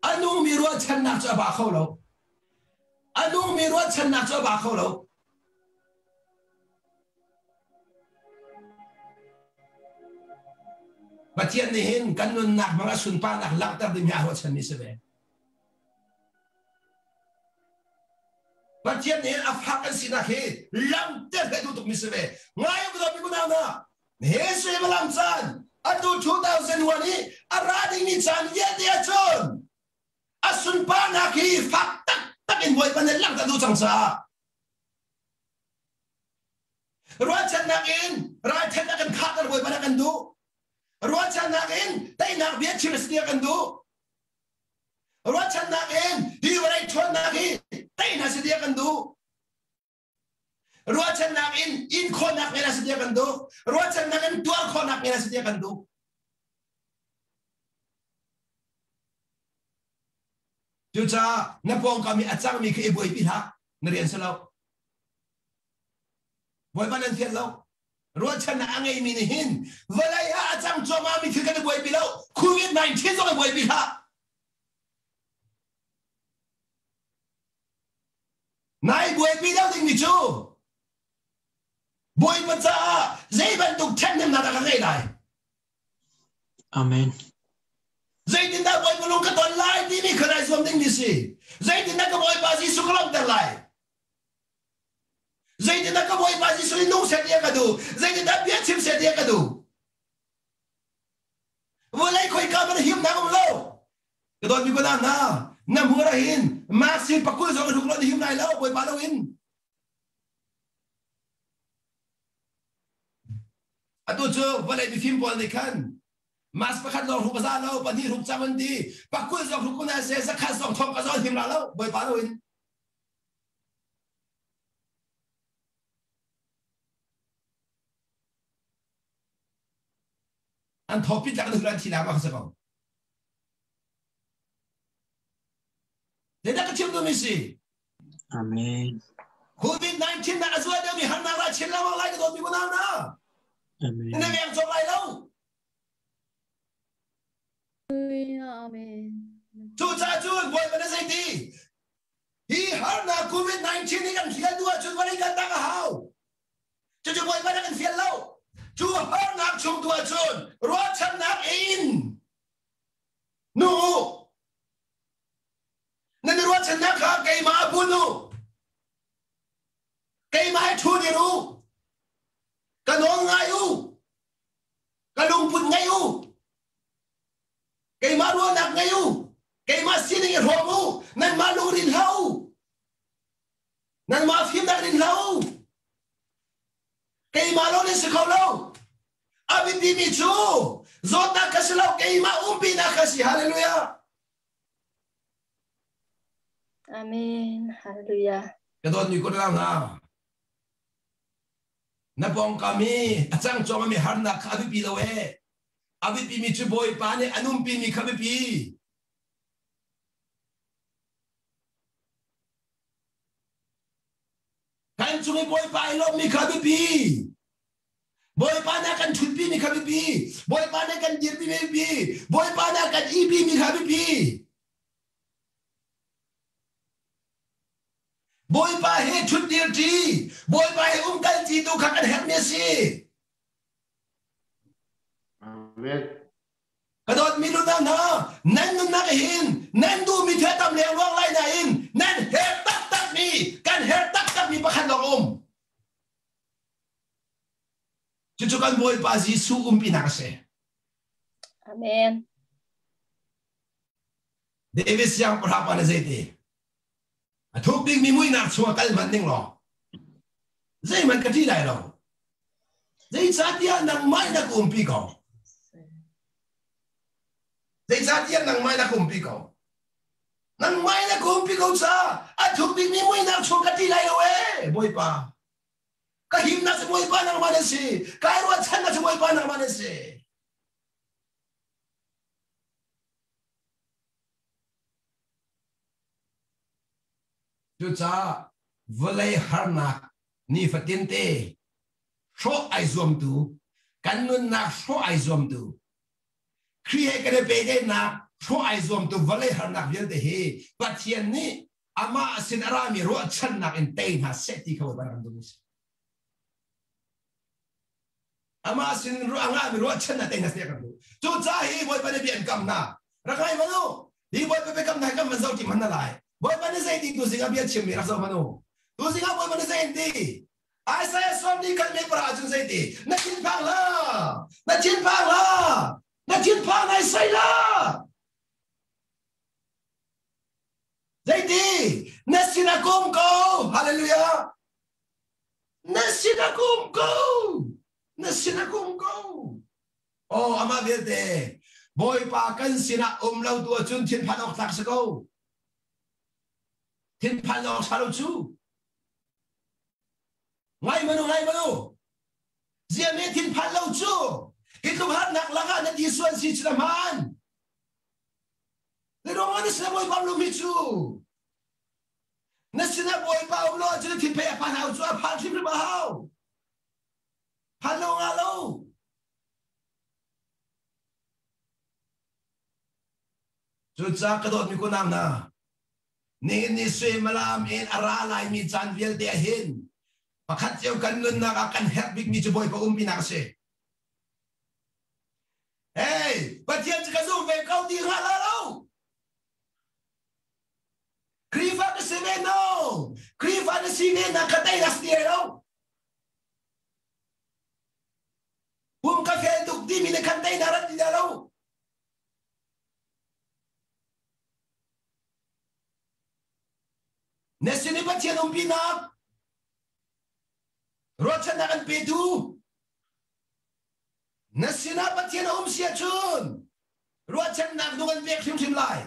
a nungmi ruahchannak cu a ba kho lo a nungmi ruahchannak cu a ba kho lo Pathian nih hin kan nunnak hmang a sunparnak langhter ding hi aa ruahchanmi si ve. Pathian nih a fak an sinak hi langhter he duh tukmi si ve. Ngai u mi kunau na he suimilam caan atu 2001 i a ra dingmi caan vialte ahcun a sunparnak hi fak taktak in Bawipa nih langhter duh cang caah Ruahchannak in ralthatnak kan khahter Bawipa nih kan duh. Ruahchannak in teinak bia chim a si tiah kan duh. Ruahchannak in hi vawlei ṭhawnnak hi tei hna si tiah kan duh. Ruahchannak in in khawhnak ngei si tiah kan duh. Ruahchannak in tuar khawhnak ngei si tiah kan duh. Cucaah na pawngkam i a cangmi khi i buaipi hlah. Na rian si lo. Bawipa nan fian lo. Ruahchannak a ngeimi nih hin vawlei ah a cang cuahmah mi thil kan i buaipi lo. COVID-19 zong i buaipi hlah. Nai buaipi deuh dingmi cu Bawipa caah zei bantuk ṭhathnemnak dah ka ngeih lai? Amen. Zeitindah Bawipa lung ka ton lai timi kha nai zuam dingmi si. Zeitindah ka Bawipa Jesuh ka lawmhter lai? Zeitindah ka Bawipa Jesuh nih nung seh ti a ka duh? Zeitindah bia chim seh ti a ka duh? Vawlei khoika man himnak um lo. Ka dawt mi ko na na na hmur ah hin mask hi pakul zong hruk lo na him lai lo Bawipa lo in. Atu cu vawlei mifim pawl nih khan mask pakhat lawng hruk a za lo pahnih hruk cang an ti pakul zong hruk kun se zakhat zong thong ka zong him la lo Bawipa lo in. An thawpi tlak na an thi la ma ka ko. Zeidah ka chim duhmi si? Amen. COVID-19 na a zual deuhmi harnak ra chin lengmang lai ka dawtmi unau na. Amen. Na veng cawk lai lo. Amen. Cucaah cun Bawipa na zeiti? Hi harnak COVID-19 hi kan hrial duh ahcun vawlei kan tak a hau. Cucu Bawipa nih kan fial lo. Cu harnak chung tu ahcun ruahchannak in nu nan i ruahchannak kha keimah a bun u. Keimah he ṭhu dir u. Ka nawl ngai u. Ka lungput ngei u. Keimah ruahnak ngei u. Keimah sining i hrawm u. Nanmah lungrin hlah u. Nanmah fimnak rin hlah u. Keimah lo nih si kho lo. A biapimi cu zawtnak ka si lo, keimah umpinak ka si. Hallelujah. Amen. Hallelujah. Ka dawtmi ko na hna. Na pawngkam i a cang cuahmahmi harnak kha a biapi lo ee. A biapimi cu Bawipa nih an umpimi kha biapi. Kan cung i Bawipa i lawmmi kha biapi. Bawipa nih a kan ṭhutpimi kha biapi. Bawipa nih a kan dirpimi biapi. Bawipa nih a kan ihpimi kha biapi. Bawipa he ṭhutdir ṭi, Bawipa he umkal ṭi tu kha kan herhmi a si. Amen. Ka dawtmi nunau hna, nan nunnak hin nan duhmi thil tam lengluang lai nain nan herh taktakmi, kan herh taktakmi pakhat lawng um. Cucu kan Bawipa Jesuh umpinak a si. Amen. David siangpahrang pa nih zeiti? A thuk bikmi muihnak chungah kal hmanh ning law zeihmanh ka ṭih lai lo. Zeicahtiah nangmah in na ka umpi ko. Zeicahtiah nangmah in na ka umpi ko. Nangmah in na ka umpi ko caah a thuk bikmi muihnak chung ka ṭih lai lo ee Bawipa. Ka himnak cu Bawipa nangmah na si. Kai ruahchannak cu Bawipa nangmah na si. Cucaah vawlei harnak nifatin te hrawh ai zuamtu, kan nunnak hrawh ai zuamtu, Khrih he kan i pehtlaihnak hrawh ai zuamtu vawlei harnak vialte hi Pathian nih amah sin a rami ruahchannak in tei hna seh ti kha Bawipa rak kan duh a si. Amah sin a ngahmi ruahchannak te hna seh kan duh. Cucaah hi Bawipa nih bia an kam hna. Rak ngai hmanh u. Hi Bawipa biakam hna kam van zoh ti hmanh na lai. Bawipa nih zei ti tu zing ah bia chimmi rak zoh hmanh u. Tu zing ah Bawipa nih zei an ti? Isaiah sawm ni kal me para ahcun zei ti? Na thinphang hlah! Na thinphang hlah! Na thinphang nai sai la! Zeiti? Na sinah kum ko! Hallelujah! Na sinah kum ko! Na sinah kum ko! Oh, amah vialte, Bawipa kan sinah um lo tu ahcun thinphan awk tlak si ko. Thinphan awk ṭha lo cu. Ngai manu, ngai manu. Ziame thinphan lo cu. Hi tluk harnak lakah na ti suan si cu na hmaan. Na ruang na sinah Bawipa um lomi cu. Na sinah Bawipa um lo ahcun na thinphei a phan hau cu a phan hrimhrim a hau. Phan lo nga lo. Cucaah ka dawtmi kunau hna, nihin ni suimilam in a ra laimi caan vialte ah hin pakhat cio kan nunnak ah kan herh bikmi cu Bawipa umpinak a si. Hey, Pathian cu ka zum ve ko ti hnga la lo. Khrihfa ka si ve no. Khrihfa na si ve na ka tei na si lo. Pum ka fel tuk timi na kan tei na rat ti lo. Na sin i Pathian umpinak ruahchannak an petu na sinah Pathian a um si ahcun ruahchannak nung an pek hrimhrim lai.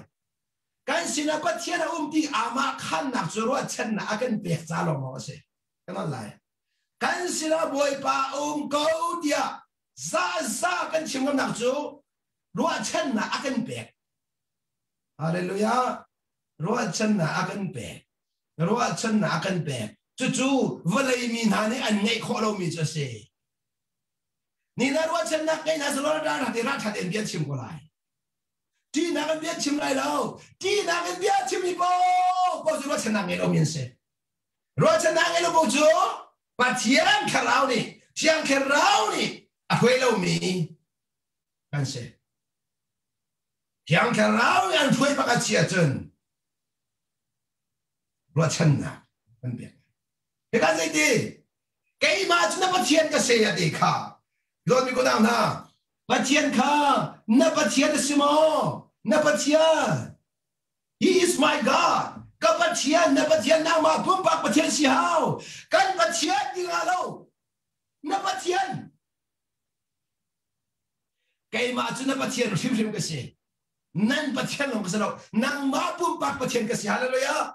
Kan sinah Pathian a um ti amah khannak cu ruahchannak a kan pek ca lawng a si. Kan on lai. Kan sinah Bawipa a um ko tiah za za kan chim ngamnak cu ruahchannak a kan pek. Hallelujah. Ruahchannak a kan pek. Ruahchannak a kan pek. Cucu vawlei mi hna nih an ngeih khawh lomi cu a si. Ni na ruahchannak ngei hna selaw ra ra te ra tha tein bia chim ko lai. Ṭihnak in bia chim lai lo. Ṭihnak in bia chim i po po cu ruahchannak ngei lomi an si. Ruahchannak ngei lo po cu Pathian thlarau nih Thiang Thlarau nih a hruai lomi kan si. Thiang Thlarau nih an hruai bak a si ahcun ruahchannak kan pek. Hika zeiti? Keimah cu na Pathian ka si a ti kha. Dawtmi kunau hna, Pathian kha na Pathian a si maw? Na Pathian. He is my God. Ka Pathian, na Pathian nangmah pumpak Pathian si hau. Kan Pathian ti nga lo. Na Pathian. Keimah cu na Pathian hrimhrim ka si. Nan Pathian lawng ka si lo. Nangmah pumpak Pathian ka si. Hallelujah.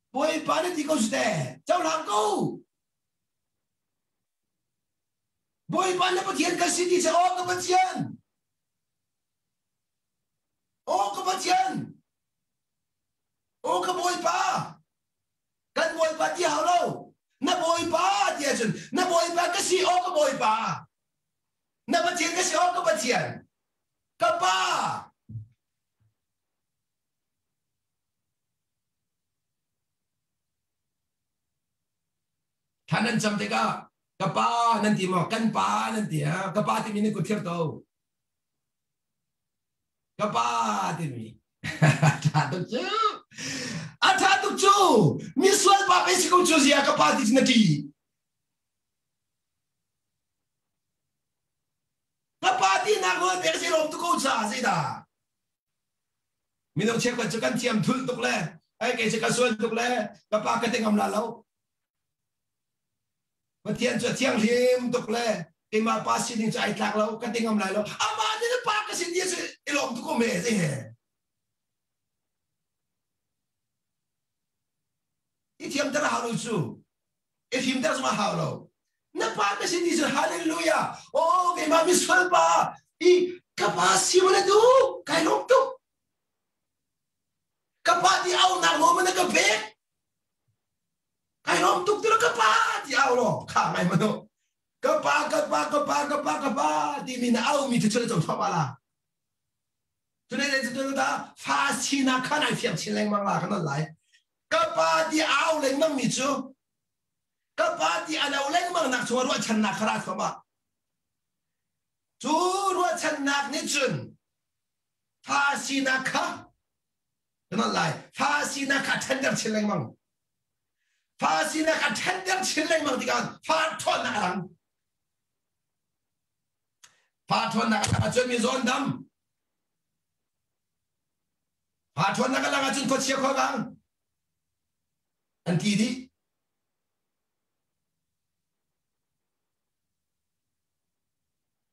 Bawipa na ti ko su te. Cohlang ko. Bawipa na Pathian ka si ti se aw ka Pathian. Aw ka Pathian. Aw ka Bawipa. Kan Bawipa ti hau lo. Na Bawipa ti ahcun na Bawipa ka si aw ka Bawipa. Na Pathian ka si aw ka Pathian. Ka Pa. Thla nan cam tikah ka pa nan ti maw kan pa nan ti ha ka pa timi nan kut thir to ka pa timi tha tuk cu a tha tuk cu mi sual pa pe si ko cu zia ka pa ti na ti ka pa ti nak nawl pek si rom tu ko cha zei dah Mino cheukhat cu kan thiam thulh tuk le ai kei cu ka sual tuk le ka pa ka ti ngam la lo. Pathian cu a thianghlim tuk le keimah pa sining cu ai tlak lo ka ti ngam lai lo. Amah nih na pa ka sin ti cu i lawm tuk ko me zei he. I thiamter a hau lo cu. I fimter zong a hau lo. Na pa ka sin ti cu hallelujah. Oh keimah misual pa i ka pa si na du kai lawm tuk. Ka pa ti au nak nawl na ka pek. Kai lawm tuk ti ka pa ti au lo kha ngai mano. Ka pa ka pa ka pa ka pa ka pa ti mi na au mi cu chule cho thop ala. Cune le cu ta fa sinak kha nai fiang chin lengmang la kan lai. Ka pa ti au lengmang mi cu ka pa ti a lo lengmang nak chung ruahchannak kha ra thluahmah. Cu ruahchannak nih cun fa sinak kha kan lai. Fa sinak kha ṭhenter chin lengmang. Fa sinak kha ṭhenter chin lengmang tikah fa ṭhawnnak a lang. Fa ṭhawnnak a lang ahcun mi zawn dam. Fa ṭhawnnak a lang ahcun khuachia khuavang an ti dih.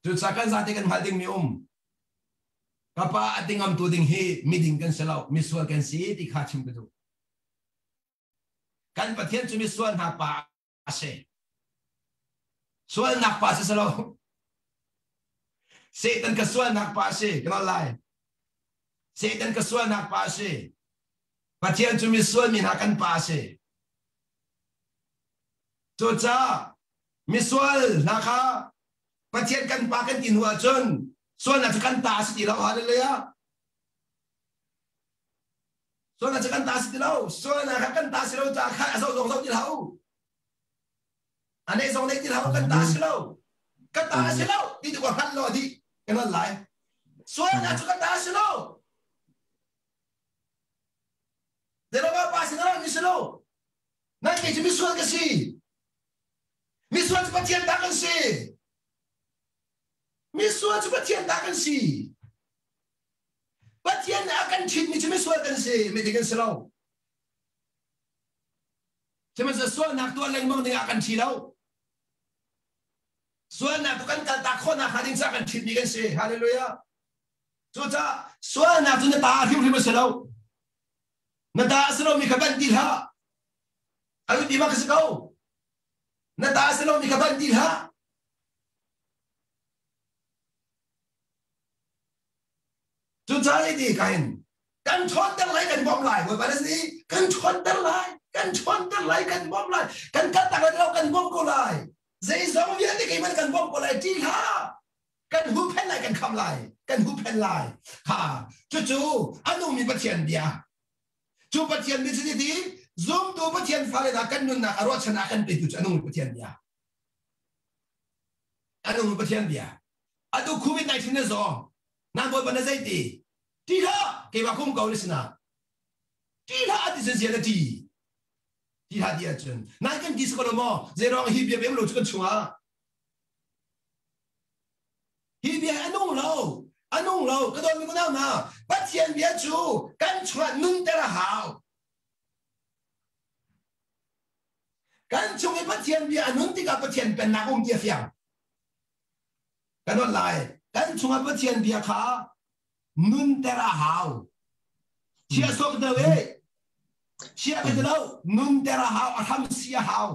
Cucaah kan zate kan hngalh dingmi um. Ka pa a tingamtu ding hi miding kan si lo, misual kan si ti kha chim ka duh. Kan Pathian cu misual hna pa a si. Sualnak pa si si lo. Satan ka sualnak pa a si, ka lai. Satan ka sualnak pa a si. Pathian cu misual mi hna kan pa a si. Cucaah misual hna kha Pathian kan pa kan ti hnu ahcun sualnak cu kan ta a si ti lo. Hallelujah. Sualnak cu kan ta si ti lo. Sualnak kha kan ta si lo caah kha a zoh zong zoh ti hlah u. A nei zong nei ti hlah u kan ta si lo. Ka ta si lo ti tu ka hngalh lo di kan hngalh lai. Sualnak cu ka ta si lo. Zeirama pa sin a mi si lo. Nan kei cu misual ka si. Misual cu Pathian ta kan si. Misual cu Pathian ta kan si. Pathian nih a kan ṭhitmi cu misual kan si, miding kan si lo. Sihmanhsehlaw sualnak tuah lengmang ding ah kan ṭhi lo. Sualnak tu kan kaltak khawhnak hnga ding caah kan ṭhitmi kan si. Hallelujah. Cucaah sualnak cu na ta hrimhrim a si lo. Na ta a si lomi kha banh ti hlah. A biapi bak a si ko. Na ta a si lomi kha banh ti hlah. Cucaah ti kain kan ṭhawnter lai kan bawmh lai Bawipa na si kan ṭhawnter lai kan ṭhawnter lai kan bawmh lai kan kaltak lai lo kan bawmh ko lai zeizong vialte keimah kan bawmh ko lai ṭih hlah kan huhphenh lai kan kham lai kan huhphenh lai ha cucu a nungmi Pathian bia cu Pathian bia cu ti zumtu Pathian fale hna kan nunnak a ruahchan ah kan petu cu a nungmi Pathian bia a nungmi Pathian bia atu COVID-19 na zaw nan bawipa na zei ti ti hlah keimah kum ko na sinah ti hlah ti zia na ti ti hlah ti ahcun nai kan ti si ko lo maw zeiruang hi bia bem lo cu kan chungah hi bia a nung lo a nung lo ka dawtmi unau hna Pathian bia cu kan chungah nunter a hau kan chung i Pathian bia a nun tikah Pathian pennak um ti a fiang Kan on lai. Kan chungah Pathian bia kha nunter a hau. Chia sok deuh e. Chia ka ti lo. Nunter a hau. A hram si a hau.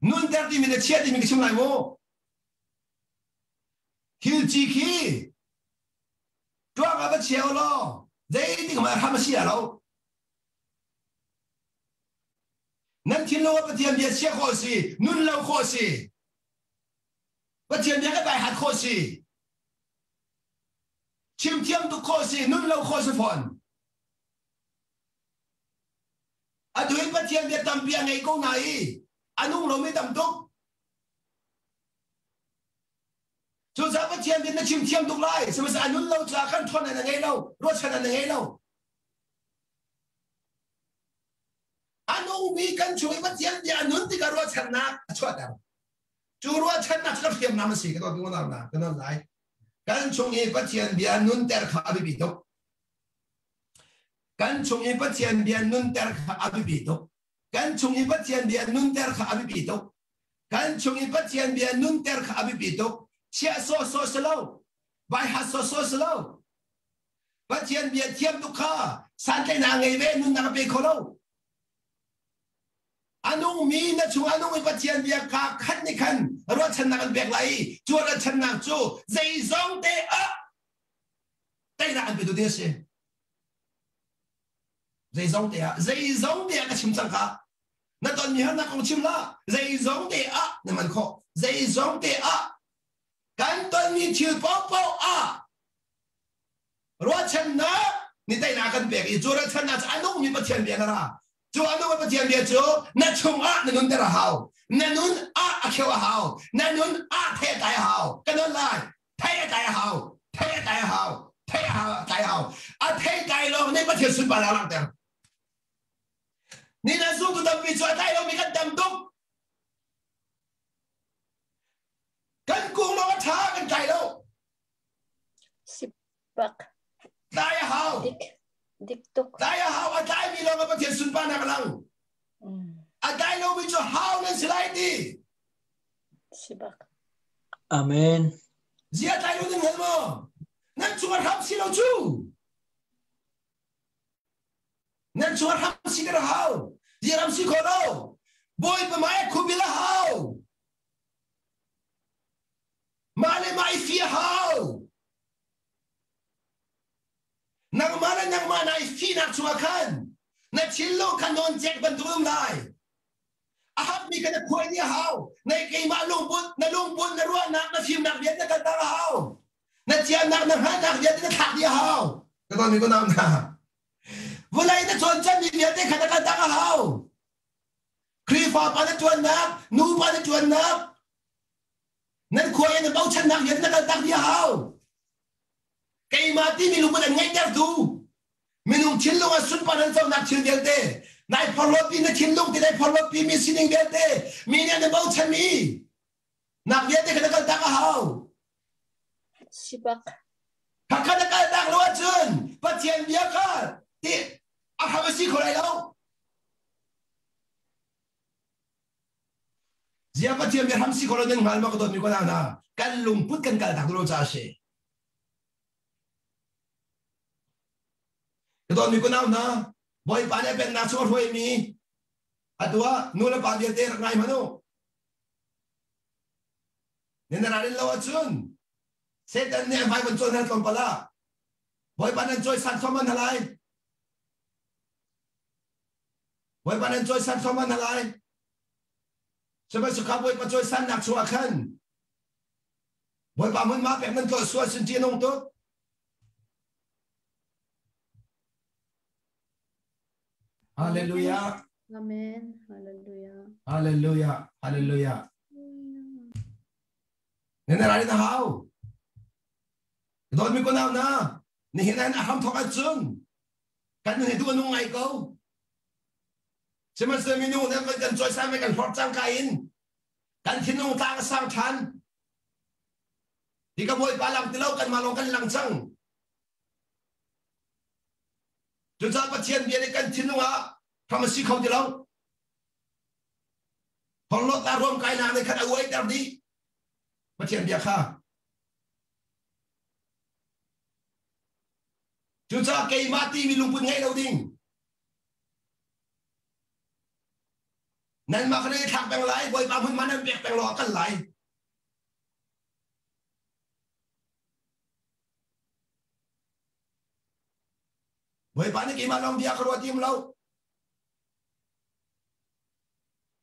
Nunter timi le chia timi ka chim lai mu. Thil ci khi tuang ah va chia law zeitik hmanh hram a si lo. Nan thinlung ah Pathian bia chia khawh si, nun lo khawh si. Pathian bia ka dai hat khawh si. Chim thiam tuk khawh si, nun lo khawh si fawn. Atu hi Pathian bia tampi a ngei ko na i a nung lomi tam tuk. Cucaah Pathian bia na chim thiam tuk lai. Sihmanhsehlaw a nun lo caah khan ṭhawn na ngei lo, ruahchan na ngei lo. A nungmi kan chung i Pathian bia a nun tikah ruahchannak a chuahter. Cu ruahchannak cu ka hriamnam a si ka dawt na ka non lai. Kan chung i Pathian bia nunter kha a biapi tuk. Kan chung i Pathian bia nunter kha a biapi tuk. Kan chung i Pathian bia nunter kha a biapi tuk. Kan chung i Pathian bia nunter kha a biapi tuk. Chiah sawhsawh si lo. Baihat sawhsawh si lo. Pathian bia thiam tuk kha santlaihnak ngei ve nunnak a pe kho lo. A nungmi na chung a nung i Pathian bia ka khat nih khan ruahchannak an pek lai i cu ruahchannak cu zeizong te ah teinak an petu ding a si. Zeizong te ah zeizong te ah ka chim cang kha. Na tonmi harnak kong chim la zeizong te ah na man khawh. Zeizong te ah kan tonmi thil paohpaoh ah ruahchannak ni teinak kan pek i cu ruahchannak cu a nungmi Pathian bia na ra. Cu a nungmi Pathian bia cu na chungah na nunter a hau. Na nun ah a kheu a hau. Na nun ah thei a tlai a hau. Ka non lai. Thei a tlai a hau. Thei a tlai a hau. Thei a tlai a hau. A thei tlai lawng nih Pathian sunparnak a langhter. Ni na zumtu tampi cu a tlai lomi kan tam tuk. Kan kung lawng a ṭha kan tlai lo. Sipak. Tlai a hau. Dik. Dik tuk. Tlai a hau. A tlaimi lawng a Pathian sunparnak a lang. A tlai lomi cu hau nan si lai ti. Sibak. Amen. Zia tlai lo nan hngal maw? Nan cung a hram si lo cu. Nan cung a hram si ka hau. Zia ram si kho lo. Bawipa mai khubil a hau. Mah le mah i fi a hau. Nangmah le nangmah na i finak chungah khan na thinlung kha nawn cek bantuk um lai. A hapmi kha na khuai dih a hau. Na keimah lungput, na lungput, na ruahnak, na fimnak vialte na kaltak a hau. Na thiamnak, na hngalhnak vialte na thlak dih a hau. Ka tawn mi ko nau hna. Vawlei na cawn canmi vialte kha na kaltak a hau. Khrihfa pa na ṭuannak, nu pa na ṭuannak, nan khua in na bochannak vialte na kaltak dih a hau. Keimah timi lungput an ngeihtertu minung thinlung ah sunpar an conak thil vialte nai phorhlawtpi na thinlung ti nai phorhlawtpi mi sining vialte mi nih an bochanmi nak vialte kha na kaltak a hau. Sibak. Kha na kaltak lo ahcun Pathian bia kha ti a hram a si kho lai lo. Zia Pathian bia hram si kho lo nan hngal ma ka dawtmi ko hna kan lungput kan kaltak lo ca a si. Ka dawtmi ko nau hna Bawipa nih a pennak chung a hruaimi atu ah nu le pa vialte rak ngai hmanh u. Nan ralrin lo ahcun Satan nih a hmai van cawn hna tlawmpal ah Bawipa nan cawisan thluahmah hna lai. Bawipa nan cawisan thluahmah hna lai. Sihmanhsehlaw Bawipa cawisannak chungah khan Bawipa hmunhma pek nan tlawh sual sin ṭih a nung tuk. Hallelujah. Amen. Hallelujah. Hallelujah. Hallelujah. Nan rai na hau. Dawtmi ko nau na nihin an a hram thawk ahcun kan nun hi duh a nung ngai ko. Sihmanhsehlaw minung nih kan kan cawisan ve kan hlorh cangka in kan thinlung tlang a sang ṭhan. Hi ka Bawipa lang ti lo kanmah lawng kan lang cang. Cucaah Pathian bia nih kan thinlung ah hram a si kho ti lo. Phorhlawtnak ruamkainak nih khan a uaiter dih. Pathian bia kha. Cucaah keimah timi lungput ngeih lo ding. Nanmah kha nan i thlak peng lai, Bawipa hmunhma nan pek peng lawng ah kal lai. Bawipa nih keimah lawng bia ka ruah ti um lo.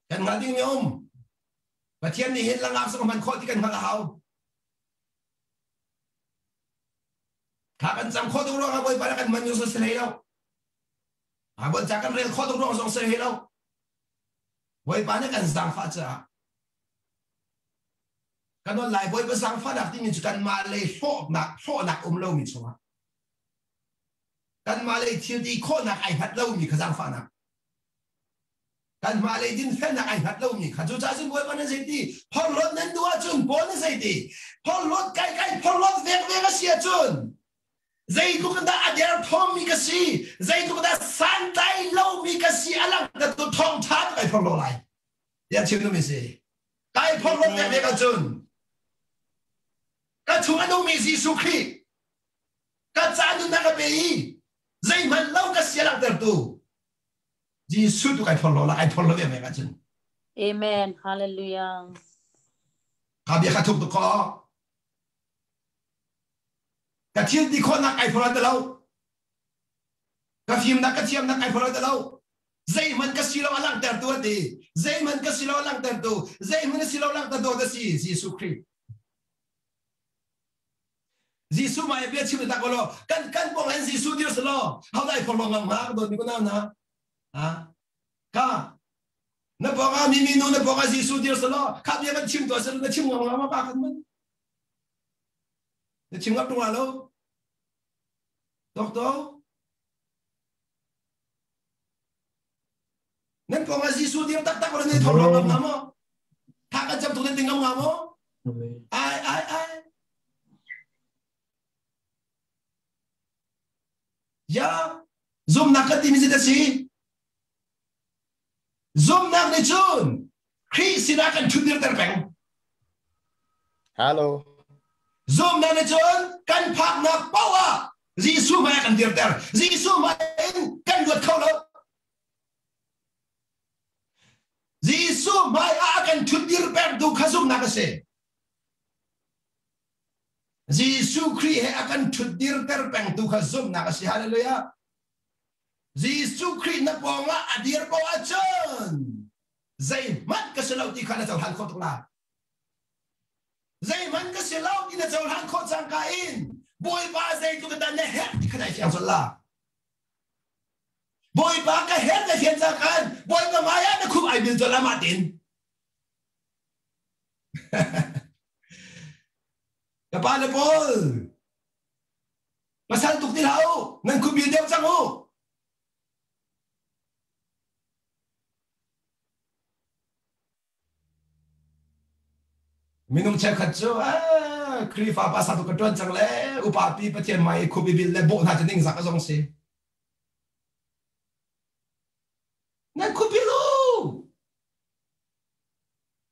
Kan hngalh ding mi um. Pathian nih hin langak zong hman khawh ti kan hngalh a hau. Kha kan cam khawh tuk ruangah Bawipa nih kan hman cu si hlei lo. Baibal ca kan rel khawh tuk ruang zong si hlei lo. Bawipa nih kan zaangfah caah kan on lai Bawipa zaangfahnak timi cu kanmah lei hlawhnak hlawhnak um lomi chungah kanmah lei thil ti khawhnak ai hngat lomi kha zaangfahnak kanmah lei dinfelnak ai hngat lomi kha cucaah cun Bawipa nan zei ti phorhlawt nan duh ahcun Paul nih zei ti phorhlawt kai kai phorhlawt vek vek a si ahcun zeitluk in dah a derthawmmi ka si zeitluk dah santlai lomi ka si a langhtertu thawngṭha tu kai phorhlaw lai tiah chim duhmi si kai phorhlawt vek vek ahcun ka chung a nungmi Jesuh Khrih ka ca nunnak a pe i zeihmanh lo ka si a langhtertu Jesuh tu kai phorhlaw lai ai phorhlaw ve vek ahcun Amen Hallelujah Ka bia kha thuk tuk ko Ka thil ti khawhnak ai phorh ti lo. Ka fimnak ka thiamnak ai phorh ti lo. Zeihmanh ka si lo a langhtertu a ti. Zeihmanh ka si lo a langhtertu. Zeihmanh a si lo langhtertu a si Jesuh Khrih. Jesuh mai bia chim tak lo kan kan pong an Jesuh dir selo how dai phorh lo ngam ma ka don mi ko na na ha ka na pong a mi mi nu na pong a Jesuh dir selo kha bia kan chim to selo na chim ngam ngam ma pa kan man Na chim ngap tung lo. Tok to. Nan pawng ah Jesuh dir taktak ora nei thong ngam ngam mo. Tha kan cam tuk nan ding ngam ngam mo. Ai ai ai. Ya zumnak kan timi zit a si. Zumnak nih cun Khrih sinah kan ṭhutdirter peng. Hello. Zumnak nih cun kan phaknak paoh ah Jesuh hmai ah kan dirter. Jesuh hmai in kan luat kho lo. Jesuh hmai ah a kan ṭhutdir pengtu kha zumhnak a si. Jesuh Khrih he a kan ṭhutdirter pengtu kha zumhnak a si. Hallelujah. Jesuh Khrih na pawngah a dir ko ahcun zeihmanh ka si lo ti kha na cohlan khawh tuk lai. Zeihmanh ka si lo ti na cohlan khawh cangka in Bawipa zeitluk in dah na herh ti kha na fiang colh la. Bawipa ka herh na fian cangkan Bawipa hmai ah na khup ai bil colh amah tin. Ka pa le pawl Pasal tuk ti hlah u, nan khuapi deuh cang u. Minung cheukhat cu Khrihfa pa sa tu ka ṭuan cang le upa pi Pathian hmai i khuapi bil le bawh hna cu ningzak a zong si. Nan khuapi lu!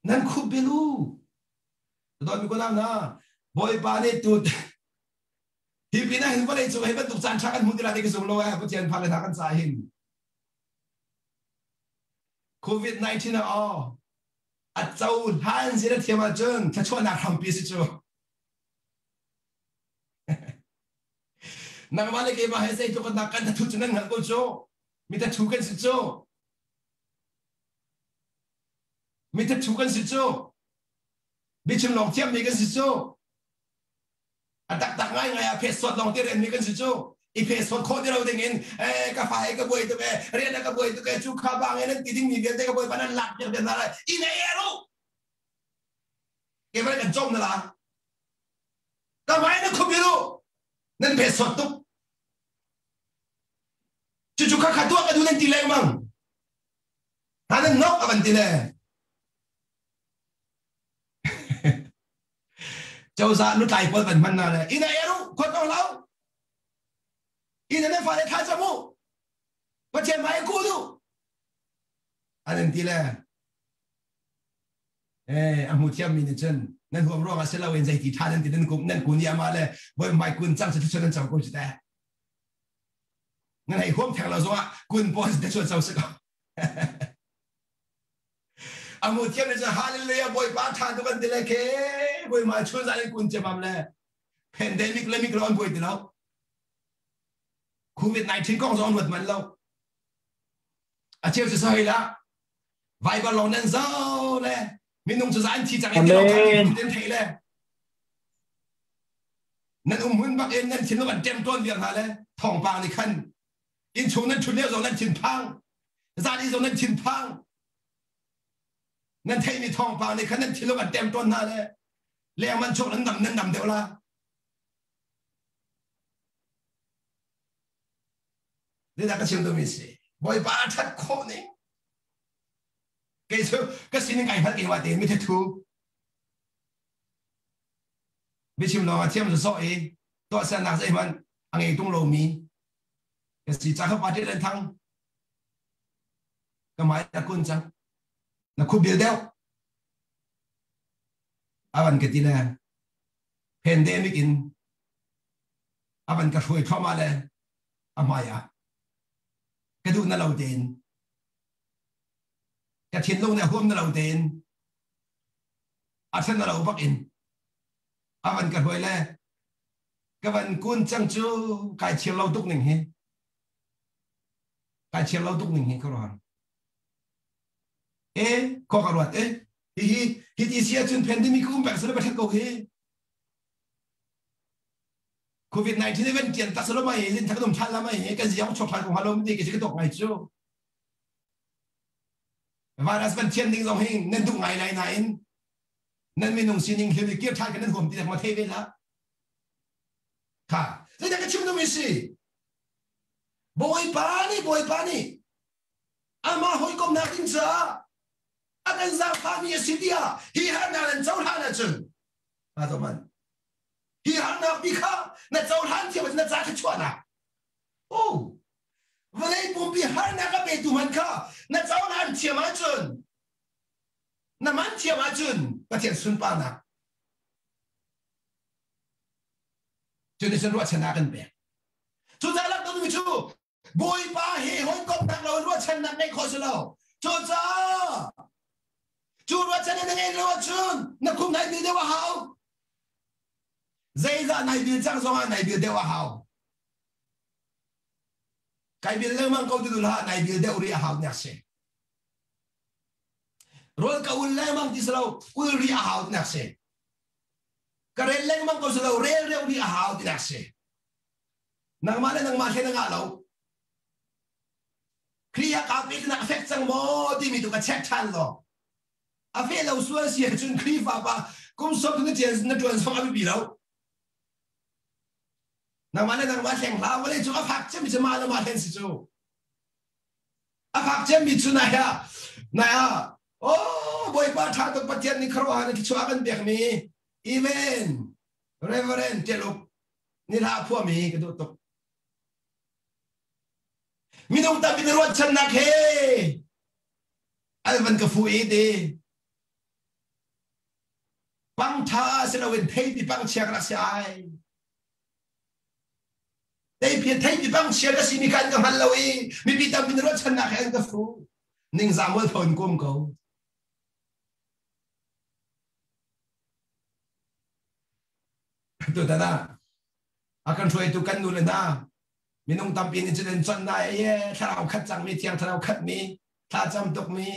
Nan khuapi lu! Dawt mi ko na Bawipa nih tu Hi pin ah hin vawlei cung hi bantuk caan ṭha kan hmu ti lai ti ka zum lo eh Pathian phak le hna kan ca hin. COVID-19 ah aw a cohlan zin a thiam ahcun thluachuahnak hrampi si cu. Nangmah le keimah he zeitluk in dah kan thathu cu nan hngalh ko cu. Mi thathu kan si cu. Mi thathu kan si cu. Biachim lawng thiammi kan si cu. A taktak ngaingai ah phetsawt lawng te rianmi kan si cu. I phetsawt khawh ti lo ding in eh ka fa he ka buai tuk eh rian ah ka buai tuk eh cu kha bang in nan ti dingmi vialte ka bawipa nan lak piak hna lai. Inn ei er u. Keimah kan cawm na la. Ka hmai na khup u. Nan phetsawt tuk. Cucu kha kha tuah ka duh nan ti lengmang. Hna nan nok a van ti le. Cozah lutlai pawl van hman na le inn ah er u khot ong lo inn ah nan fale thla cam u Pathian hmai kul u an an ti le eh a hmu thiam mi nih cun nan huam ruang ah si lo in zeiti tha nan ti nan kum nan kun i amah le voi mai kun cang si thluchuan nan co ko si te nan hei huam theng lo zong ah kun pawl te chuan co si ko. Amu thiam ni cu hallelujah Bawipa tha tu kan ti le ke Bawipa chun zan in kun cemam le pandemic le mik lo an buai ti lo. COVID-19 kong zong an ruat man lo. A cheu cu soi la Bible lawng nan zo le minung cu an thi cang i ti lo kha thei le nan um hun bak in nan thinlung an ṭem tawn viar hna le thawngpang nih khan inn chung nan ṭhut lio zong nan thinphang zan i zong nan thinphang nan theihmi thawngpang nih khan nan thinlung an ṭem tawn hna le leng man chuak nan dam nan dam deuh la Zeidah ka chim duhmi si? Bawipa a ṭhat khawh ning. Kei cu ka sining kai hngalh keimah tein mithathu. Biachim lawng a thiam sawsawh i tuahsernak zeihmanh a ngei tung lomi ka si ca kha party len thang ka mai a kun cang na khup bil deuh avan ka ti le pandemic in avan ka hruai thluahmah le a hmai ah ka duh na lo tein ka thinlung nih a huam na lo tein a then na lo bak in a van ka hruai le ka van kun cang cu kai chir lo tuk ning hi kai chir lo tuk ning hi ka ruang e kho ka ruat e hi hi hi ti si ahcun pandemic um pek sala ba ko hi COVID-19 event kian tak salo mai zin thak dum than la mai kan ziang chok than ko halom ti ke ka tok ngai chu virus van thian ding zong hi nan duh ngai lai nain nan minung sining hlim kir than kan nan huam ti ma thei ve la kha zeidah ka chim duhmi si Bawipa nih Bawipa nih amah hawikomnak ding caah a kan zaangfahmi a si tiah hi harnak nan cohlan ahcun man hi harnak bi kha na cohlan thiam na ca kha chuahnak oh vawlei pumpi harnak a petu man kha na cohlan thiam ahcun na man thiam ahcun Pathian sunparnak cu nih cun ruahchannak kan pek cucaah lak cu Bawipa he hawikomhnak lo ruahchannak ngeih khawh si lo cucaah cu ruahchannak na ngeih lo ahcun na khum nai bil deuh a hau zeizah nai bil cang zongah nai bil deuh a hau kai bil lengmang ko ti hlah nai bil deuh rih a hau nak si rawl ka ul lengmang ti si lo ul rih a hau nak si ka rel lengmang ko si lo rel reu rih a hau ti nak si nangmah le nangmah hlen a ngah lo Khrih ah kaa peknak a fek cang maw timi tu ka check ṭhan law a feh lo sual si ahcun Khrihfa pa kum sawm na ṭian na ṭuan zong a biapi lo nangmah le nangmah hleng hlah vawlei cu a fak cemmi cu mah le mah hlen si cu a fak cemmi cu nai ah nai ah oh Bawipa ṭha tuk Pathian nih khuaruahhar in thluachuah a kan pekmi Amen Reverend Teluk ni hla phuami ka duh tuk minung tampi na ruahchannak he al van ka fu i ti pangtha si loin theipi pangchia ka rak si ai theipi theipi pangchia ka simi kha an ka hngal lo i mipi tampi na ruahchannak he an ka fu ningzah mualpho in kum ko Tutan ah a kan hruaitu kan nu le hna minung tampi nih cun an chawnh na e thlarau khat cangmi thiang thlarau khatmi thla cam tukmi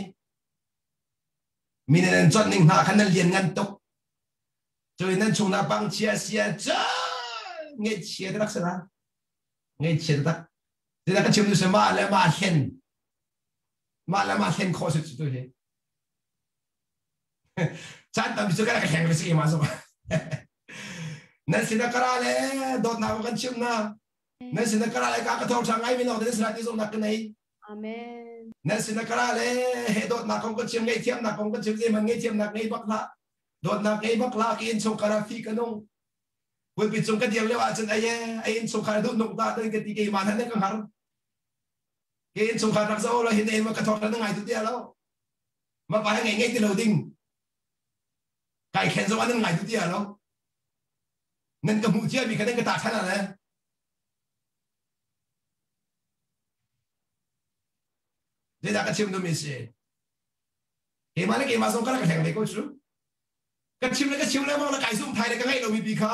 mi nih an chawnh ning hna khan nan lian ngan tuk cui nan chung na pang chia sia ca ngaihchia tak si la ngaihchia tak Zeidah ka chim tu si mah le mah hlen mah le mah hlen khawh si tu hi Caan tampi cu ka rak hleng ve si keimah zong. Nan sinah ka ra le dawtnak kan chim na. Nan sinah ka ra le ka ka thawngṭha ngai mi lawng te nan sinah ti zong nak ka nei. Amen. Nan sinah ka ra le he dawtnak kong kan chim ngaihthiamnak kong kan chim zeihmanh ngaihthiamnak ngei bak hlah. Dawtnak ngei bak hlah ki innchungkhar ah fi ka nung. Pulpit cung ka dir lio ahcun ai ai innchungkhar duh nung ta ka ti keimah hna ka hngar. Ke innchungkhar rak zo lo hin ei ma ka thawk na ngai tu tia lo. Ma pa he ngei ngei ti lo ding kai khen zong an ngai tu tia lo nan ka hmuh cia mi kha nan ka ta than ale zeidah ka chim duhmi si? Keimah le keimah zong ka rak hleng ve ko cu. Ka chim le ka chim lengmang le kai zum thai le ka ngeih lomi pi kha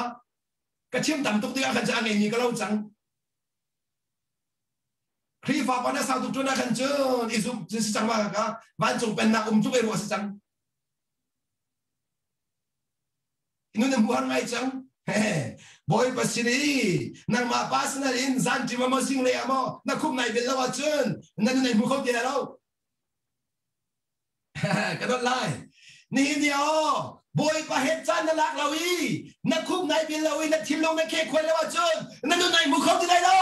ka chim tam tuk tikah khan cu a ngeimi ka lo cang. Khrihfa pa na sau tuk ṭun ah khan cun i zumh si cang ma ka vancung pennak um tuk i ruah si cang. Nun na hmuar ngai cang. Bawipa sin i nangmah personal in zanṭim ah maw zinglei ah maw na khum nai bel lo ahcun na nun ai hmu kho ti lai lo. Ka dawt lai. Nihin ni aw Bawipa he caan na lak lo i na khuk nai bil lo i na thinlung na khek khuai lo ahcun na nun ai hmu kho ti lai lo.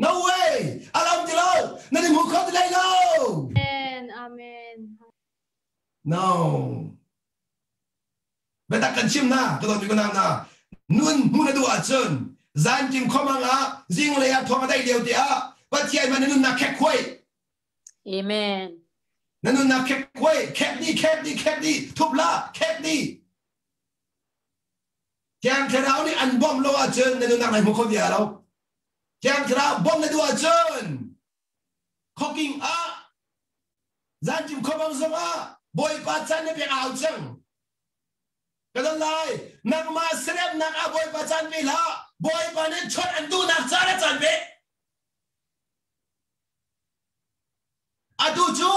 No way! A lo ti lo. Na ni hmu kho ti lai lo. Amen. Amen. No. Biatak kan chim na, ka dawt mi ka nau na. Nun hmu na duh ahcun zantim khomang ah zinglei ah thawng a dai lio te ah Pathian man na nunnak khek khuai. Amen. Na nunnak khek khuai, khek di, khek di, khek di, thup la, khek di. Thiang Thlarau nih an bawmh lo ahcun na nunnak nai hmu kho ti lo. Thiang Thlarau bawmh na duh ahcun khoking ah zantim khomang zong ah Bawipa caan na pek a hau cang. Ka don lai. Nangmah seremnak ah Bawipa caan pe hlah. Bawipa nih chawnh an duhnak caan a caan pe. Atu cu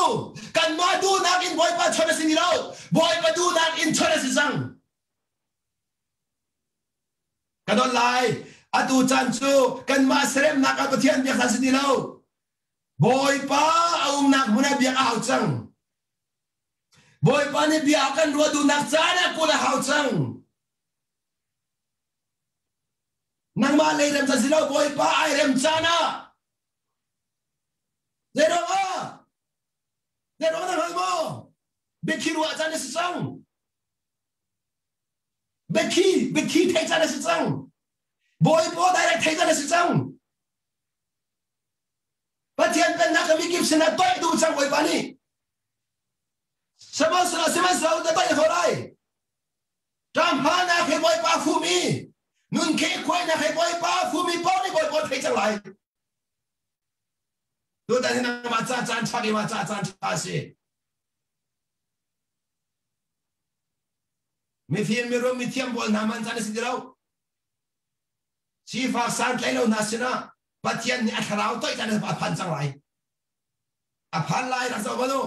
kanmah duhnak in Bawipa chawnh a si ni lo. Bawipa duhnak in chawnh a si cang. Ka don lai. Atu caan cu kanmah seremnak ah Pathian biak a si ti lo. Bawipa a umnak hmun ah biak a hau cang. Bawipa nih bia a kan ruah duhnak caan ah kawl a hau cang. Nangmah lei rem si lo Bawipa ai rem caan ah Zeiruang ah? Zeiruang na hngal maw? Biakhi ruah caan a si cang. Biakhi, biakhi theih caan a si cang. Bawipa direct theih caan a si cang. Pathian pennak ka mikip sinah toih duh cang Bawipa nih. Sihmanhsehlaw sihmanhsehlaw na toih kho lai. Ṭamhmanak he Bawipa fumi, nun khe khuainak he Bawipa fumi paoh nih Bawipa thei cang lai. Tutan hi nangmah ca caan ṭha keimah ca caan ṭha a si. Mifim mirum mithiam pawl hna man caan a si ti lo. Sifak santlai lo hna sinah Pathian nih a thlarau toih caan a phan cang lai. A phan lai rak zoh u.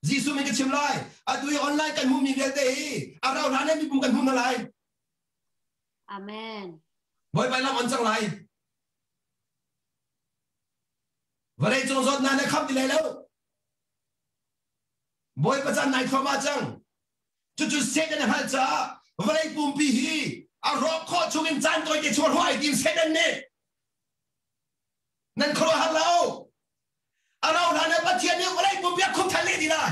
Jesuh min ka chim lai. Atu i online kan hmuhmi vialte hi a rau hlan in mipum kan hmu hna lai. Amen. Bawipa lam on cang lai. Vawlei cung zawtnak na kham ti lai lo. Bawipa caan nai thluahmah cang. Cucu Satan a hngalh caah vawlei pumpi hi a rawk khawh chungin caan tawite chuah ruah ai tim Satan nih. Nan khuaruahhar lo. A rau hlan ah Pathian nih vawlei pumpi a khum than leh ti lai.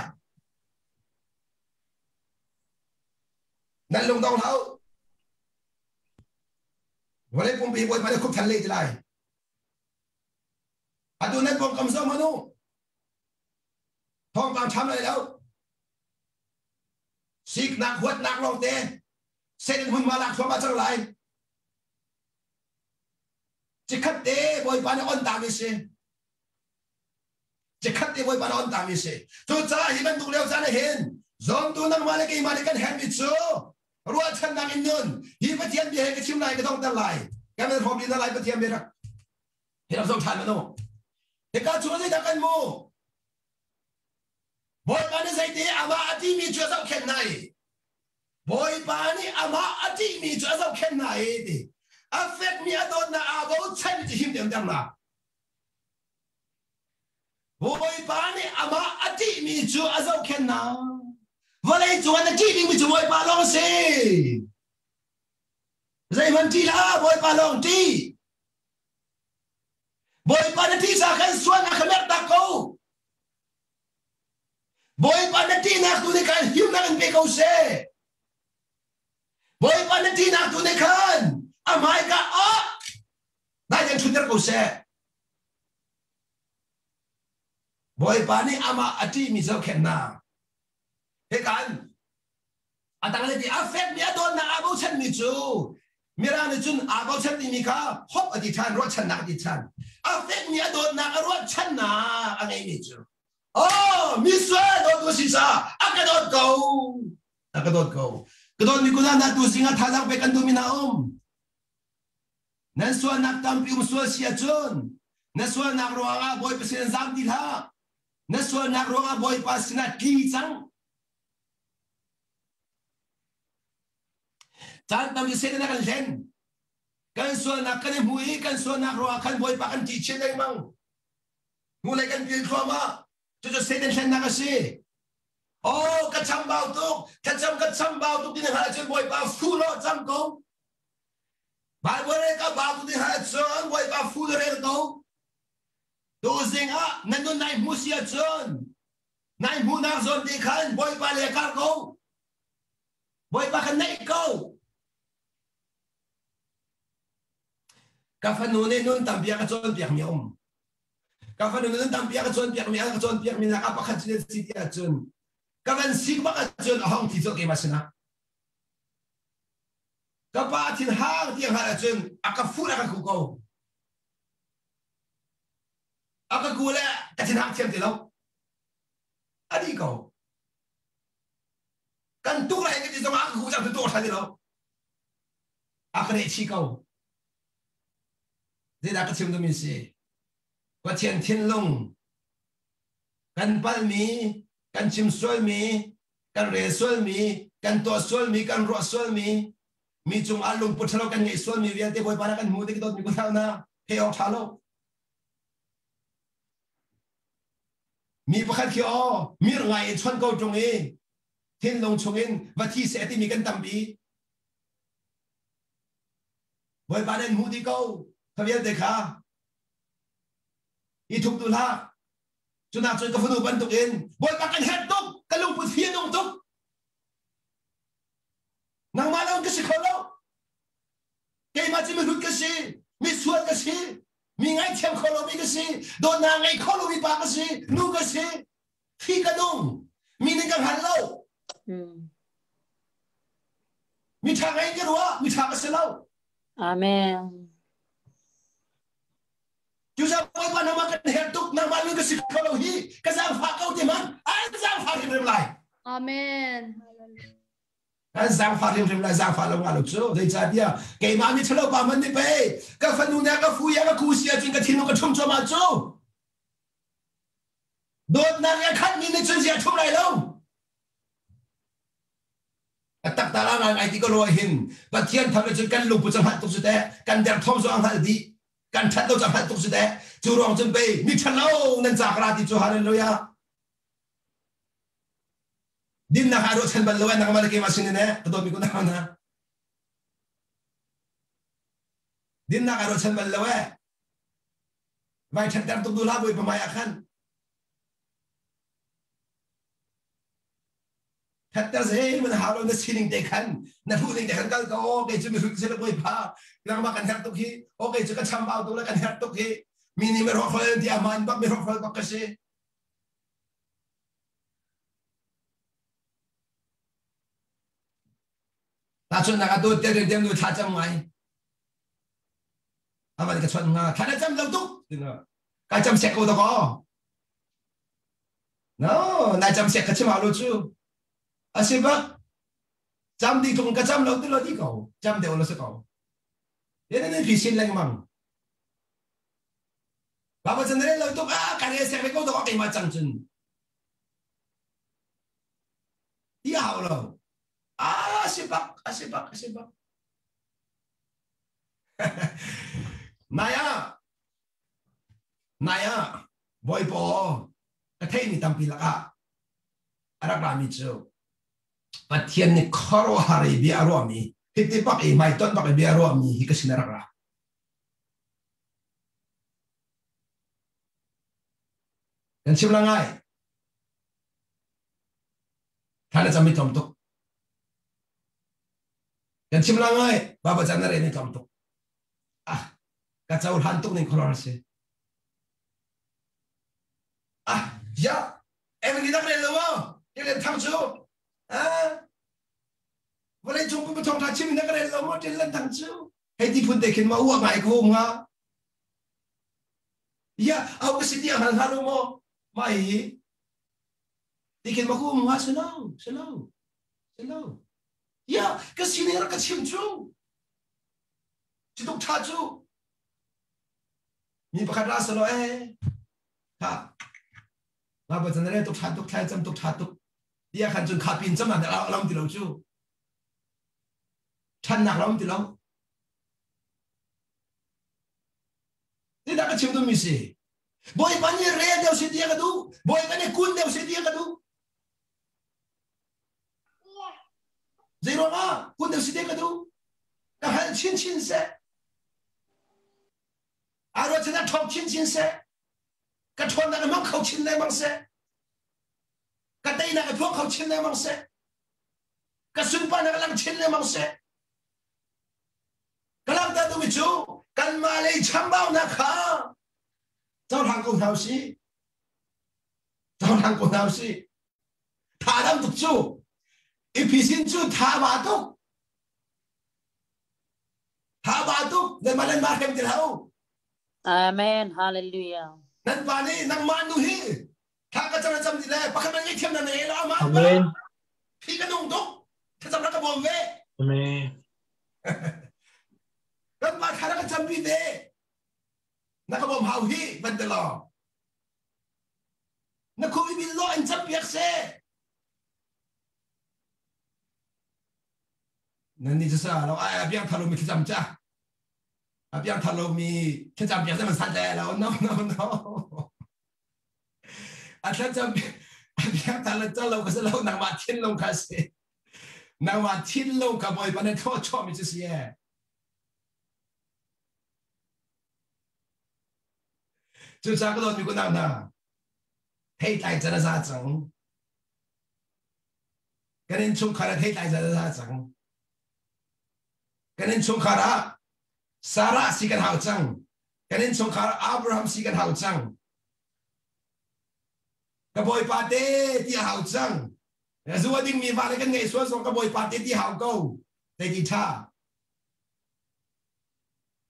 Nan lungdong hlah u. Vawlei pumpi Bawipa nih khum than leh ti lai. Atu nan pawngkam zoh hmanh u. Thawngpang ṭham lai lo. Siknak huatnak lawngte Satan hmunhma lak thluahmah cang lai. Cikhat te Bawipa nih on tami si. Cikhat te Bawipa nih on tami si. Cucaah hi bantuk lio caan ah hin zawmtu nangmah le keimah nih kan herhmi cu ruahchannak in nun hi Pathian bia he ka chim lai ka donghter lai. Kan in hrawm lila lai Pathian bia rak hi rak zoh ṭhan manu. Hika chung zeidah kan mu? Bawipa nih zeiti amah a timi cu a zohkhenh hna i Bawipa nih amah a ṭihmi cu a zohkhenh hna i ti a fekmi a dawtnak aa bochan ti him ter hna. Bawipa nih amah a ṭihmi cu a zohkhenh hna. Vawlei cung ah na ṭih dingmi cu Bawipa lawng a si. Zeihmanh ṭih hlah, Bawipa lawng ṭih. Bawipa na ṭih ca khan sualnak kha mertak ko. Bawipa na ṭihnak tu nih khan himnak in pe ko seh. Bawipa na ṭihnak tu nih khan a hmaika ah dai tein ṭhutter ko seh. Bawipa nih amah a ṭihmi zohkhenhnak he kan a tanglei ti a fekmi a dawtnak aa bochanmi cu Mirang nih cun aa bochan timi kha hope a ti ṭhan ruahchannak a ti ṭhan a fekmi a dawtnak a ruahchannak a ngeimi cu. Oh, mi sual dawt si sa a ka dawt ko. A ka dawt ko. Ka dawt mi kuna na tu singa thazaang pe kan duh mi na um. Nan sualnak tampi um sual si ahcun na sualnak ruangah Bawipa sin zam ti hlah. Na sualnak ruangah Bawipa sinah tli cang. Caan tam Satan a kan hlen. Kan sualnak kan i hmu i kan sualnak ruangah khan Bawipa kan ṭih chin lengmang. Hnulei kan pil thluahmah. Cucu Satan hlennak a si. Oh, ka chambau tuk, thlacam ka chambau tuk ti na hngalh ahcun Bawipa fu law cam ko. Bible rel ka bau tuk ti hngalh ahcun Bawipa fu rel ko. Tuzing ah na nun nai hmu si ahcun nai hmuhnak zawn te khan Bawipa le kar ko. Bawipa kha naih ko. Ka fanu nih nun tampi a ka cawnpiakmi a um. Ka fanu nih nun tampi a ka cawnpiakmi a ka cawnpiakmi nak ah pakhat cu si ti ahcun ka van sik bak ahcun a hong thi colh keimah sinah. Ka pa thin hang ti a hngalh ahcun a ka fuh le a ka ku ko. A ka ku le ka thin hang thiam ti lo. A dih ko. Kan tuk lai ka ti zong ah a ka ku cang tu tu ṭha ti lo. A ka neh chih ko. Zeidah ka chim duhmi si? Pathian thinlung kan palmi, kan chim sualmi, kan rel sualmi, kan tuah sualmi, kan ruah sualmi, mi cungah lungput ṭhalo kan ngeih sualmi vialte Bawipa na kan hmu tik dawtmi ku na he awk ṭha lo. Mi pakhat khi aw mir ngai in chon ko ṭung i thinlung chungin va thi seh timi kan tampi. Bawipa nan hmuh dih ko kha vialte kha i thup tu hlah cunak cun ka fanu bantukin Bawipa kan herh tuk ka lungput hi a nung tuk nangmah lo ka si kho lo keimah cu mihrut ka si misual ka si mi ngaithiam kho lomi ka si dawtnak ngei kho lomi pa ka si nu ka si fi ka nung mi nih ka hngal lo Mi ṭha ngei ka ruah, mi ṭha ka si lo. Amen. Cucaah Bawipa nangmah kan herh tuk, nangmah nun ka si kho lo hi, ka zaangfah ko ti hmanh, an zaangfah hrimhrim lai. Amen. An zaangfah hrimhrim lai, zaangfah lo nga lo cu. Zeicahtiah keimah mi ṭhalo pa hmanh nih pei, ka fanu nih a ka fu i a ka ku si ahcun ka thinlung ka ṭhum cuahmah cu. Dawtnak i a khatmi nih cun zia ṭhum lai lo. A tak ta la ngai ngai ti ko lo hin Pathian tham cun kan lungput cu hngalh tuk cu teh kan derthawm cu a hngalh dih kan ṭhat lo cu a hngalh tuk cu teh cu ruang cun pei mi ṭhalo nan ca ka ti cu hallelujah dinnak ah ruahchan bal lo ai nangmah le keimah sin in eh ka dawtmi ku nau na dinnak ah ruahchan bal lo eh vai ṭhatter tuk duh hlah bawipa hmai ah khan Thatter zeihmanh hau lo na sining te khan na hmuh ning te khan kal ko kei cu mihrut si le bawipa nangmah kan herh tuk hi o kei cu ka chambau tuk le kan herh tuk hi mi nih mi hrawkhrol ti aman bak mi hrawkhrol bak ka si Tahchunhnak ah tu tel dem nu thla cam ngai aman ka chon nga thla na cam lo tuk ka cam sek ko to ko No, nai cam sek ka chim lo cu. A si bak. Cam di tung ka cam lo ti lo di ko. Cam deuh lo si ko. Yan nan phi sin lengmang. Baba chan lo tuk a ka re sek ve ko to keimah cang cun. Ti hau lo. A si bak, a si bak, a si bak. Nai ah Nai ah Bawipa ka theihmi tampi lakah a rak rami cu Pathian nih khuaruahhar i bia a ruahmi hiti bak i hmaitonh bak i bia a ruahmi hi ka sin a rak ra. Kan chim la ngai. Thla na cam i tlawm tuk. Kan chim la ngai. Baba chan na re ni tlawm tuk. Ah, ka cohlan tuk ning khuaruahhar si. Ah, ya, emily dak rel lo maw? Ṭilen thang cu. Ah, vawlei cung pum thawng ṭha chim in ka rel lo maw ṭilen thang cu? Hei ti phun te khin ma uak ngai ko nga. Ya, au ka si ti ang hal hal lo maw? Mai hi. Ti khin ma ku um hnga si lo, si lo, si lo. Ya, ka sining rak ka chim cu. Ci tuk tha cu. Mi pakhat ra salo eh. Ha. Ma ba chan re tuk tha tuk thlai cam tuk tha tuk. Tia khan cun kha pin cam ah lam ti lo cu. Thannak lam ti lo. Ti dah ka chim duhmi si. Bawipa nih rel deuh si ti ka duh. Bawipa nih kun deuh si ti ka duh. Zei ruangah kun deuh si ti ka duh. Ka hal chinchin seh. Aa ruahchan ah ṭhawng chinchin seh. Ka ṭhawnnak a hmang kho chin lengmang seh. Ka teinak a phuang kho chin lengmang seh. Ka sunparnak a lang chin lengmang seh. Ka langhter duhmi cu kanmah lei chambaunak kha cohlang ko hna usih. Cohlang ko hna usih. Tha dam tuk cu. Iphisin cu tha ba tuk. Tha ba tuk. Nan mah nan mah hrem ti hlah u. Amen. Hallelujah. Nan pa nih nangmah nu hi tha ka cam cam ti le pakhat man ngei thiam na nei lo ama Amen. Hi ka nung tuk. Thlacam rak ka bawm ve. Amen. Kan pa thla rak ka campi ve. Na ka bawm hau hi van te law. Na khuvi bil lo an campiak se. Nan ni sa lo ai biang thalo mi thlacam cha. A biang thalo mi thlacam piak se man san le lo. No no no. A thlacam a biang thalo lo ka se lo nangmah thinlung kha si. Nangmah thinlung kha Bawipa nih thaw chuahmi cu si ee. Cucaah ka dawtmi kunau hna, theitlai can a za cang. Kan innchungkhar ah theitlai can a za cang. Kan innchungkhar ah Sarah si kan hau cang. Kan innchungkhar ah Abraham si kan hau cang. Ka bawipa te ti a hau cang. Zu a dingmi va le kan ngeih sual zong ka bawipa te ti hau ko. Te ti tha.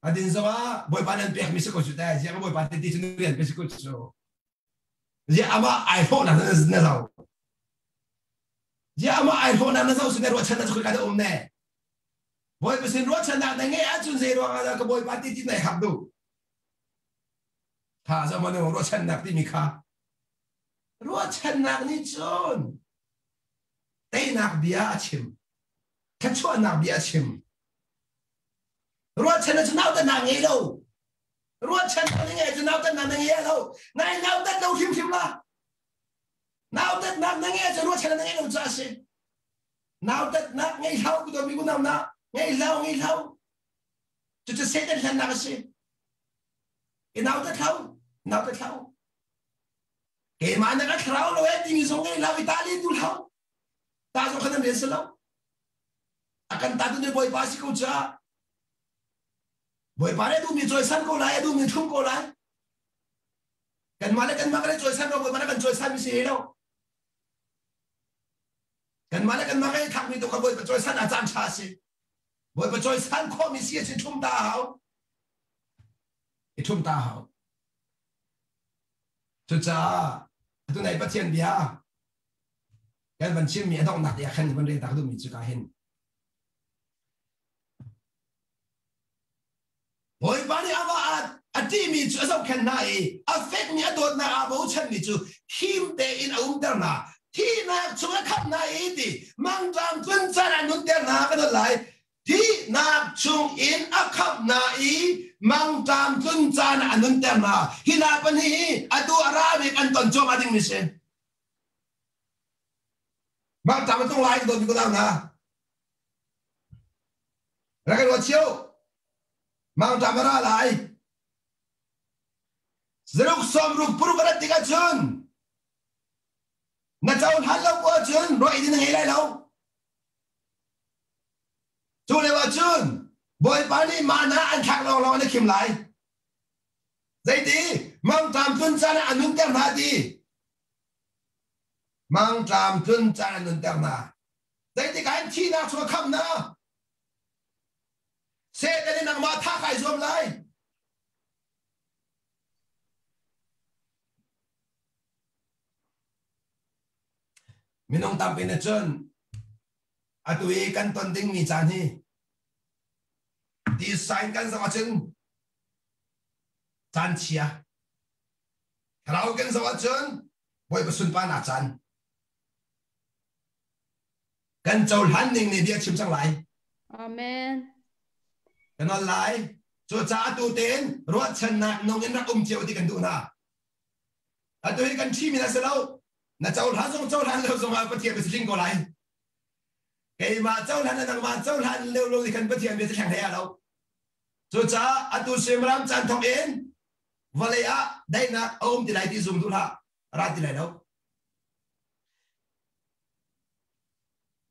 A din zong ah bawipa nan pekmi si ko cu te. Ziang bawipa te ti cu rian pe si ko cu. Ziang ama ai hlawh na na zo. Ziang ama ai hlawh na na zo sin ruahchan na cu ka da um ne. Bawipa sin ruahchannak na ngeih ahcun zei ruang ah dah ka bawipa ti ti nai hak duh. Tha zo manu ruahchannak timi kha Ruahchannak nih cun teinak bia a chim. Thluachuahnak bia a chim. Ruahchannak cu nautatnak ngei lo. Ruahchannak na ngei cu nautatnak na ngei lo. Nai nautat lo hrimhrim la. Nautatnak na ngei cu ruahchannak na ngei lo ca a si. Nautatnak ngei hlau ku mi ku nau na ngei hlau ngei hlau. Cucu Satan hlennak a si. I nautat hlau, nautat hlau. Keimah na ka thlarau lo e timi zong ngei lo i ta len tu hlau. Ta zong khan an rian si lo. A kan ta tu ni Bawipa si ko ca. Bawipa nih a duhmi cawisan ko lai, a duhmi thum ko lai. Kanmah le kanmah kan i cawisan lo, Bawipa nih kan cawisan mi si he lo. Kanmah le kanmah kan i thakmi tu kha Bawipa cawisan a caan ṭha si. Bawipa cawisan khawhmi si a si ṭhum ta a hau. I ṭhum ta a hau. Cucaah atu nai Pathian bia kan van chimmi a donghnak te ah khan van rel ta ka duhmi cu ka hin Bawipa nih amah a ṭihmi cu a zohkhenh hna i a fekmi a dawtnak aa bochanmi cu him tein a umter hna. Thihnak chung a khamh hna i ti mangṭam tlun caan ah nunter hna ka dawt lai. Thihnak chung in a khamh hna i mangṭam tlun caan ah a nunter hna. Hi hna pahnih hi atu a ra bik an ton cuahmah dingmi si. Mangṭam a tlung lai ka dawt ko hna. Rak i ruat cio. Mangṭam a ra lai. Zaruk sawm ruk puruk a rat tikah cun na cohlan lo ahcun ruah in na ngei lai lo. Cu lio ahcun Bawipa nih mana an thlak lawnglawng an i khim lai. Zeiti mangṭam tlun caan ah a nunter hna ti. Mangṭam tlun caan a nunter hna. Zeitik ah thihnak chung a khamh hna. Satan in nangmah thah kai zuam lai. Minung tampi nih cun atu i kan ton dingmi caan hi design kan zoh ahcun caan chia thlarau kan zoh ahcun Bawipa sunparnak caan kan cohlan ning nih bia chim cang lai. Amen. Kan ol lai. Cucaah atu tein ruahchannak nung in rak um cio ti kan duh hna. Atu hi kan ṭhimi na si lo. Na cohlan zong cohlan lo zongah Pathian bia tling ko lai. Keimah cohlan le nangmah cohlan leo lo nih khan Pathian bia thleng hlei ah lo. Cucaah atu suimilam caan thawk in vawlei ah daihnak a um ti lai ti zum duh hlah. Ra ti lai lo.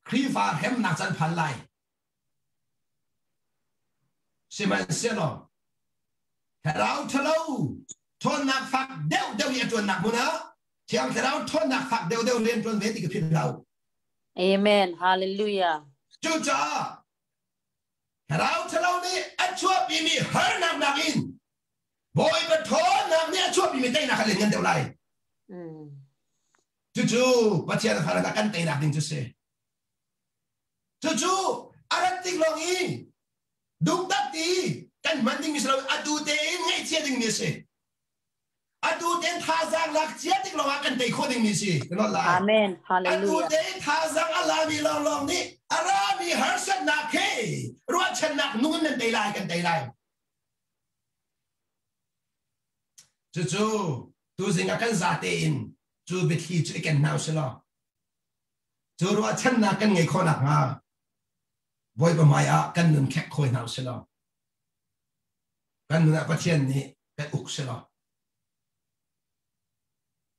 Khrihfa hremnak caan phan lai. Sihmanhsehlaw thlarau ṭhalo ṭhawnnak fak deuhdeuh i a ṭuannak hmun ah Thiang Thlarau ṭhawnnak fak deuhdeuh rian ṭuan ve ti ka philh lo. Amen. Hallelujah. Cucaah thlarau ṭhalo nih a chuahpimi harnak nakin Bawipa ṭhawnnak nih a chuahpimi teinak kha lianngan deuh lai. Cucu Pathian fale kan teinak ding cu si. Cucu a rat tik lawng i dukdak ti kan hman dingmi si lo atu tein ngaihchia dingmi a si. Atu tein thazaang lak cia tik lawng ah kan tei khawh dingmi si. Amen. Hallelujah. Atu tein thazaang a lami lawnglawng nih a rami harsatnak he ruahchannak nung in nan tei lai kan tei lai. Cucu tuzing ah kan zate in cu biathli cu i ken hna usih law cu ruahchannak kan ngei khawh nakhnga Bawipa hmai ah kan nun khek khawi hna usih law kan nun ah Pathian nih kan uk sih law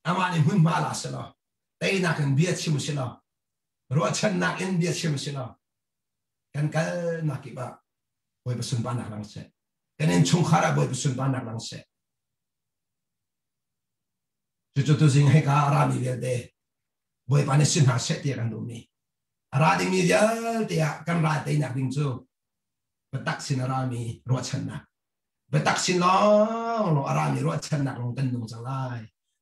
amah nih hmunhma la sih law teinak in bia chim usih law ruahchannak in bia chim usih law kan kalnak kip ah Bawipa sunparnak lang seh kan innchungkhar ah Bawipa sunparnak lang seh cucu tuzing hika a rami vialte Bawipa nih si hna seh ti kan duhmi a ra dingmi vialte ah kan ral teinak ding cu biatak sin a rami ruahchannak biatak sin lawng lawng a rami ruahchannak lawng kan nung cang lai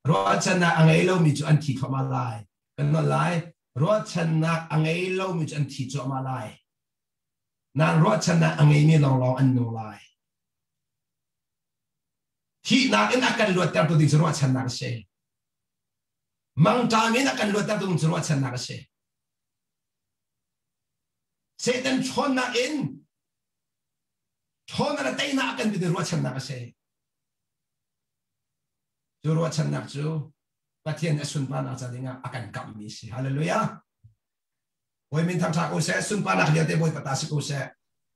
ruahchannak a ngei lomi cu an thi thluahmah lai kan nolh lai ruahchannak a ngei lomi cu an thi cuahmah lai nan ruahchannak a ngeimi lawnglawng an nung lai thihnak in a kan luattertu ding cu ruahchannak a si mangṭam in a kan luattertu ding cu ruahchannak a si Satan ṭhawnnak in ṭhawnnak le teinak a kan pe ruahchannak a si cu ruahchannak cu Pathian a sunparnak ca dingah a kan kamhmi a si hallelujah Bawi min thangṭha ko seh, sunparnak vialte Bawipa ta si ko seh.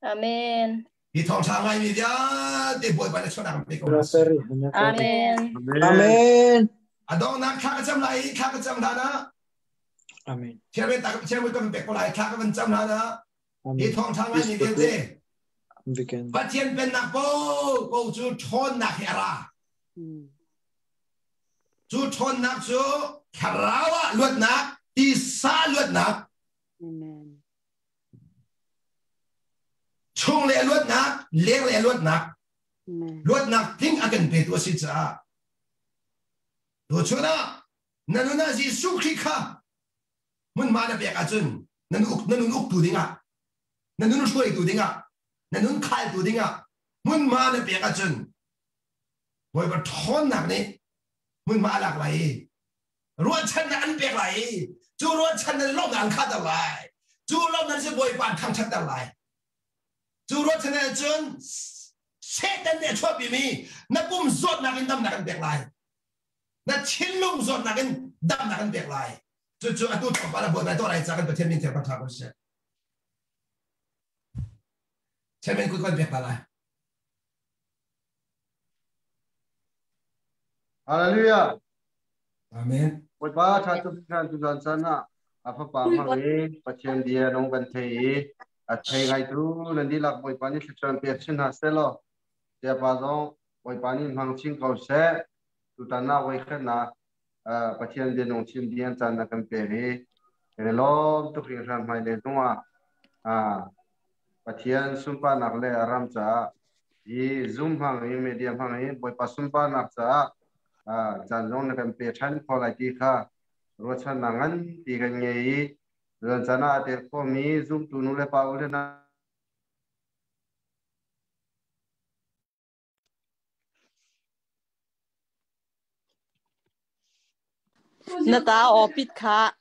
Amen. Hi thawngṭha ngaimi vialte Bawipa na chuahnak pe ko. Amen. Amen. A donghnak thla ka cam lai i thla ka cam hlan ah Amen. Chairman ta chairman ka pek ko lai thla ka van cam hlan ah hi thawngṭha ngaimi vialte Pathian pennak po po cu ṭhawnnak hi a ra. Cu ṭhawnnak cu thlarau ah luatnak, tisa luatnak, chung le luatnak, leng le luatnak, luatnak tling a kan petu a si caah tuchun ah na nun ah Jesuh Khrih kha hmunhma na pek ahcun na nun uktu dingah na nun hruaitu dingah na nun khaltu dingah hmunhma na pek ahcun Bawipa ṭhawnnak nih hmunhma a lak lai i ruahchannak an pek lai i cu ruahchannak lawmhnak an khahter lai. Cu lawmhnak cu Bawipa an thangṭhatter lai. Cu ruahchannak cun Satan nih a chuahpimi na pum zawtnak in damnak an pek lai. Na thinlung zawtnak in damnak an pek lai. Cucu atu tlawmpal a Bawipa tuah lai ca kan Pathian min thiang ṭha ko seh. Chairman kut kan pek ta lai. Hallelujah. Amen. Bawipa tha tuk hran tu zan chan ah a fapa hmang i Pathian bia nung kan thei i a thei ngai tu nan dihlak Bawipa nih thluachuah pek chin hna seh law Siapa zong Bawipa nih hmang chin ko seh tutan ah voi khat na Pathian bia nung chim ding caan na kan pek i kan i lawm tuk hringhran hmai le zung ah Pathian sunparnak le a ram caah hi Zoom hmang i media hmang i Bawipa sunparnak caah caan zong na kan pe ṭhan kho lai ti kha Ruahchannak nganpi kan ngei i zan caan ah a tel khomi zumtu nu le pa u le nau Na ta aw pit kha.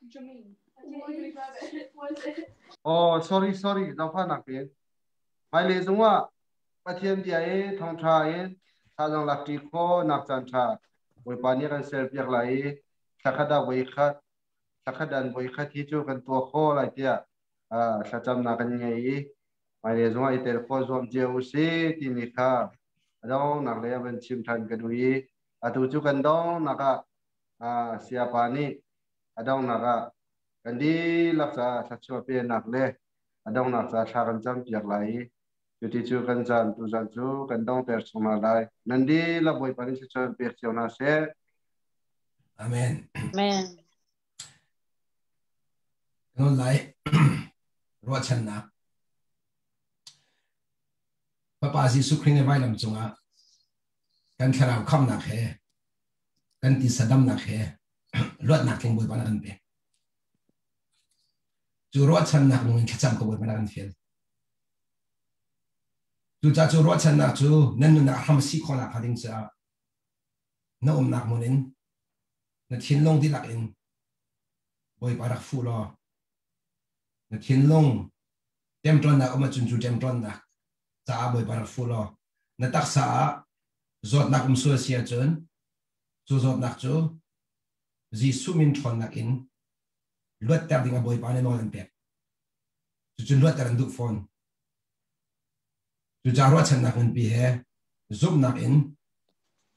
Oh, sorry, sorry, zaangfahnak in. Hmailei zungah Pathian bia i thawngṭha in thazaang lakṭi khawhnak caanṭha Bawipa nih kan serpiak lai i thlakhat ah voikhat, thlakhat an voikhat hi cu kan tuah khawh lai tiah thlacamnak kan ngei i hmailei zongah i tel khawh zuam cio u si timi kha a donghnak lei ah van chim ṭhan ka duh i atu cu kan donghnak ah sayapa nih a donghnak ah kan dihlak caah thluachuah penak le a donghnak caah thla kan campiak lai i cuti cu kan caan tuzan cu kan dongter chung hna lai. Nan dihlak Bawipa nih thluachuah pek cio hna seh. Amen. Amen. Kan lai ruahchannak Fapa Jesuh Khrih nih vailam cungah kan thlarau khamnak he kan tisa damnak he luatnak tling Bawipa na kan pek. Cu ruahchannak nung in thlacam ko Bawipa na kan fial. Cucaah cu ruahchannak cu nan nunnak hram si khawhnak hnga ding caah na umnak hmun in na thinlung dihlak in Bawipa rak fuh law na thinlung ṭemṭawnnak um ahcun cu ṭemṭawnnak caah Bawipa rak fuh law na taksa ah zawtnak um sual si ahcun cu zawtnak cu Jesuh min ṭhawnnak in luatter ding a Bawipa nih nawl an pek. Cucu luatter an duh fawn. Cucaah ruahchannak nganpi he zumhnak in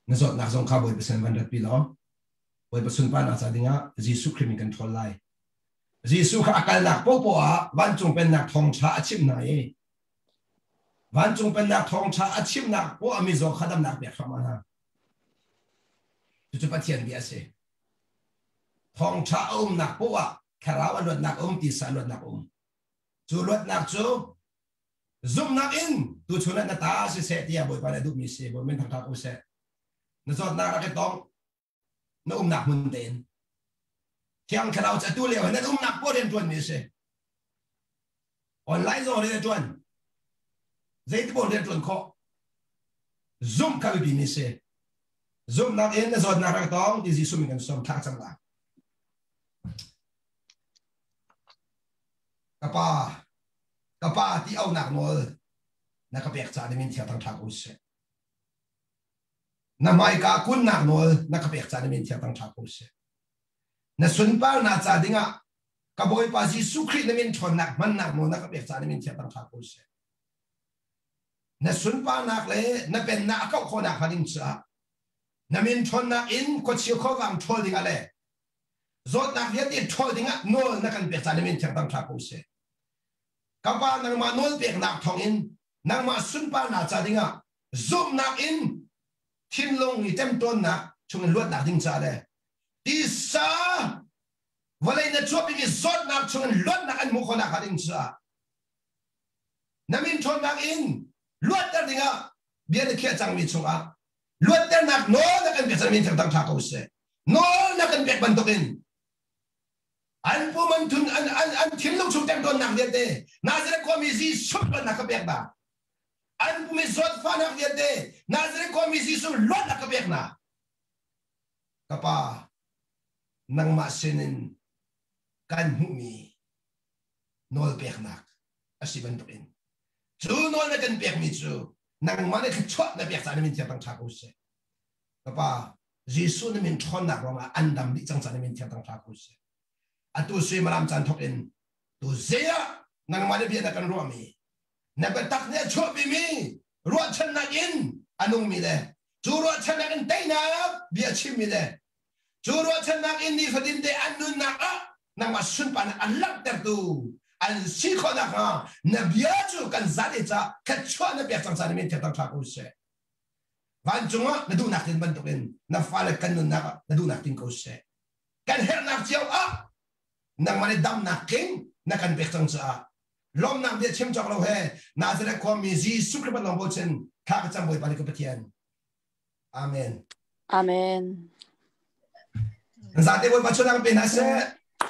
na zawtnak zong kha Bawipa sin van ratpi law Bawipa sunparnak ca dingah Jesuh Khrih min kan ṭhawl lai. Jesuh kha a kalnak paohpaoh ah vancung pennak thawngṭha a chimh hna i vancung pennak thawngṭha a chimhnak poah mizaw kha damnak pek hram hna. Cucu Pathian bia a si. Thawngṭha a umnak poah ah thlarau a luatnak a um, tisa a luatnak a um. Cu luatnak cu zumhnak in tuchun ah na ta siseh tiah Bawipa nih a duhmi si Bawi min thangṭhat u seh. Na zawtnak rak i tong na umnak hmun tein. Thiang Thlarau cu atu lio nan umnak poah rian ṭuanmi a si. Online zong rian a ṭuan. Zeiti paoh rian ṭuan khawh. Zumh kha biapimi si. Zumhnak in na zawtnak rak tong ti Jesuh min kan sawm thlah cang lai. Ka pa, ka pa ti aunak nawl na ka pek caah na min thiang thangṭha ko seh. Na hmaika kunnak nawl na ka pek caah na min thiang thangṭha ko seh. Na sunparnak ca dingah ka Bawipa Jesuh Khrih na min ṭhawnnak hmannak nawl na ka pek caah na min thiang thangṭha ko seh. Na sunparnak le na pennak a kauh khawhnak hnga ding caah na min ṭhawnnak in khuachia khuavang ṭhawl dingah le zawtnak vialte ṭhawl dingah nawl na kan pek caah na min thiang thangṭha ko seh. Ka Pa nangmah nawl peknak thawngin nangmah sunparnak ca dingah zumhnak in thinlung i ṭemṭawnnak chungin luatnak ding caah le tisa vawlei na chuahpimi zawtnak chungin luatnak an hmuh khawhnak hnga ding caah na min ṭhawnnak in luatter dingah bia na khiah cangmi chungah luatternak nawl na kan pek cangmi thiang thangṭha ko seh. Nawl na kan pek bantukin an pum an thun an an an thinlung chung ṭemṭawnnak vialte Nazareth khuami Jesuh luatnak ka pek hna. An pum i zawtfahnak vialte Nazareth khuami Jesuh luatnak ka pek hna. Ka pa, nangmah sinin kan hmuhmi nawlpeknak a si bantukin cu nawl na kan pekmi cu nangmah nih thluachuah na pek caah na min thiang thangṭha ko seh. Ka pa, Jesuh na min ṭhawnnak ruangah an dam dih cang caah na min thiang thangṭha ko seh. Atu suimilam caan thawk in tu zei ah nangmah nih bia na kan ruahmi na biatak nih a chuahpimi ruahchannak in a nungmi le cu ruahchannak in teinak bia chimmi le cu ruahchannak in nifatin te an nunnak ah nangmah sunparnak an langhtertu an si khawh nakhnga na bia cu kan zat i ca thluachuah na pek cang ca na min thiang thangṭha ko seh. Vancung ah na duhnak tin bantukin na fale kan nunnak ah na duhnak tin ko seh. Kan herhnak cio ah nangmah nih damnak tling na kan pek cang caah lawmnak bia chim cawk lo he Nazareth khuami Jesuh Khrih lawng bochan thla ka cam Bawipa nih ka Pathian. Amen. Amen. Zate Bawipa chunak pe hna seh.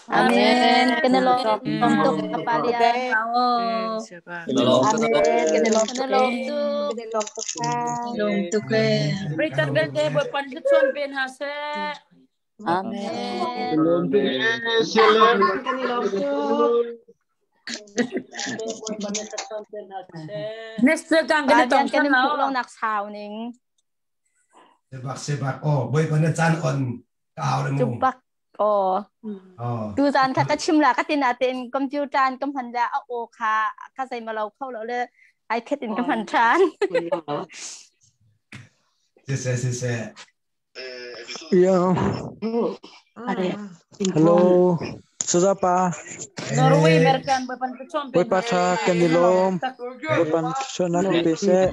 Amen. Kan i lawm tuk Papa Lian. Amen. Kan i lawm tuk. Kan i lawm tuk. Lawm tuk e. Richard belte Bawipa thluachuah pe hna seh. Amen. Lawm tuk e. Sialem. Kan i lawm tuk. Next kan kan i tong Kan i hmuh lo nak sau ning. Sebak sebak oh Bawipa na caan on ka hau le mu. Cubak oh. Tu zan kha ka chim la ka tin atin computer an ka hman la a o kha ka zei ma lo kho lo le iPad in ka hman than. Si se si se. Yeah. Hello. Sazapa. Norway American Bawipa thluachuah pe Bawipa tha kan i lawm. Bawipa thluachuahnak pe seh.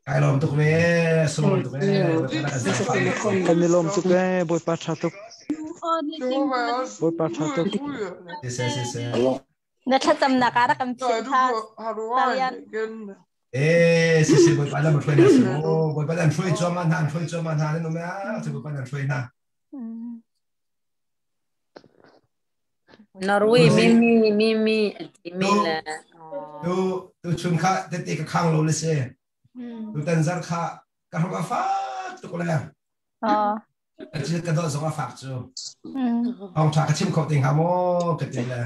Kai lawm tuk ve, sung tuk ve. Kan i lawm tuk e, Bawipa tha tuk. Bawipa tha tuk. Si se si se. Na thlacamnak ah rak kan philh kha Talian. Eh, si si Bawipa lam hruai na si mu. Bawipa nan hruai cuahmah hna, an hruai cuahmah hna nan um ya. Cu Bawipa nan hruai hna. Norway mimi mimi mi le Tu tu chun kha tete ka khang lo le si. Tu tan zar kha ka hrom a fak tuk le. Acil ka dawh zong a fak cu. Thawng ṭha ka chim kho te hnga maw ka ti le.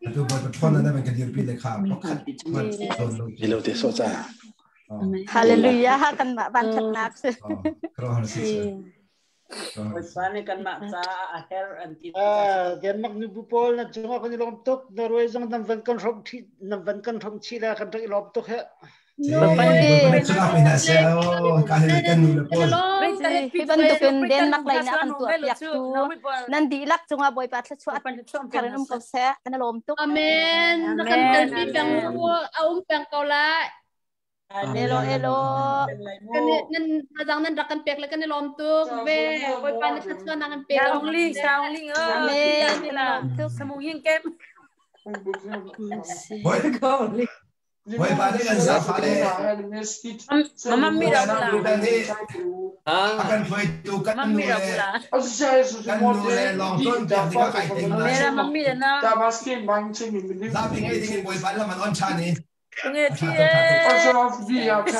Atu Bawipa ṭhawn na van ka dirpi le kha pakhat hmanh zawn lo. Ilo te so ca. Hallelujah kan mah van ṭhatnak si. Kro si si. Bawipa nih kanmah caah a herh an ti. Denmark nubu pawl na cungah kan i lawm tuk. Norway zong nan van kan hrawm chi nan van kan hrawm chi la kan rak i lawm tuk he. Hi bantukin Denmark lei na kan tuah piak tu nan dihlak cungah Bawipa thluachuah thar in um ko seh. Kan i lawm tuk. Amen. Na kan telpi peng mu a um peng ko lai. Elo elo. Kan nan thazang nan rak kan pek le kan i lawm tuk ve. Bawipa na thluachuah na kan pek. Saung ling saung ling Amen. Kan i lawm tuk. Samung hing kem. Bawipa nih kan zaangfah le Mama mi ra bula. A kan hruaitu kan nu le kan nu le lawng tawn piak dingah kai ting lai. Mera mami le na. Zapi ngei dingin Bawipa lam an on ṭhan i. Nge thi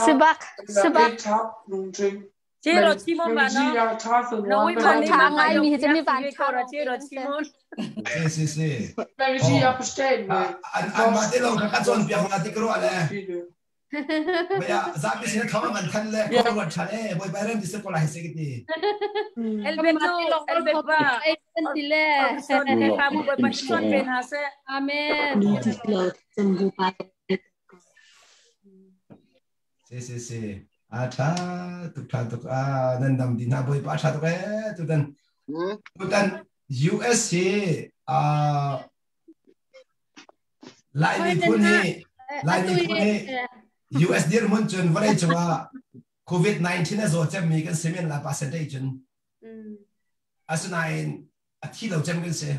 Sibak sibak. Chero chimon ba no. No we Thawng ṭha ngai mi hi cu mi van ṭha ro chero chimon. Si si si. An an mah te lawng kha ka cawn piak hna ti ka ruah le. Baya zapi sin thawng an than le ko ruat ṭhan e Bawipa rem ti se ko lai se ki ti. Elbeto Elbet ba. Ti le. Son he ka mu Bawipa son pe na se. Amen. Si si si. A ṭha tuk ṭha tuk a nan dam di hna Bawipa a ṭha tuk e tutan tutan US hi a Lai miphun hi Lai miphun hi US dirhmun cun vawlei cungah COVID-19 a zaw cemmi kan si men la percentage cun asinain a thi lo cem kan si.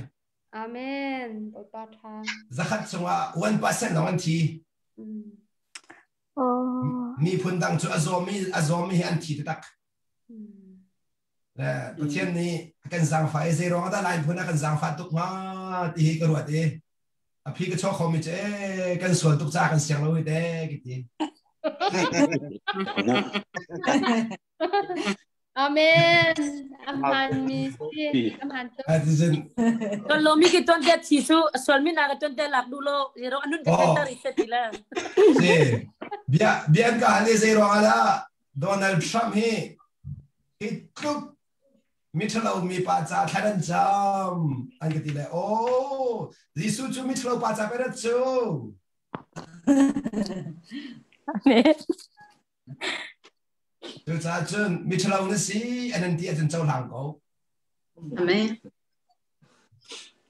Amen. Bawipa ṭha. Zakhat chungah 1% lawng an thi. Miphun dang cu a zawmi hi an thi taktak. Le Pathian nih a kan zaangfah i zei ruang dah Lai phun a kan zaangfah tuk hnga ti hi ka ruat i a phi ka chuak khomi cu ee kan sual tuk caah kan siang lo i te ki ti. Amen. Amhan mi si. Amhan tu. Kan lo mi ki ton te thi su sual mi na ka ton te lak du lo zero anun ka tar i se ti la. Si. Bia bian ka hale zei ruang ala Donald Trump hi hi tluk mi thalo mi pa ca thlan an cam an ka ti le oh Jesuh cu mi thalo pa ca pe rat cu. Amen. Cucaah cun miṭhalo na si an in ti ahcun cohlang ko. Amen.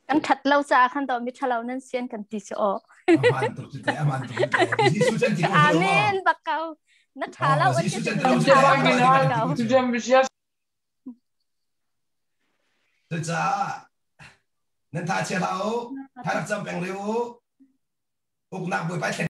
Kan ṭhat lo caah khan to miṭhalo nan si an kan ti cu aw. Aman tuk cu te, aman tuk cu te. Jesuh can ti ko Amen bak ko. Na ṭha lo an Jesuh ti can ti na lo ṭha lo ko. Cucaah nan tha chia hlah u, tha rak cam peng rih u. Uknak Bawipa thlen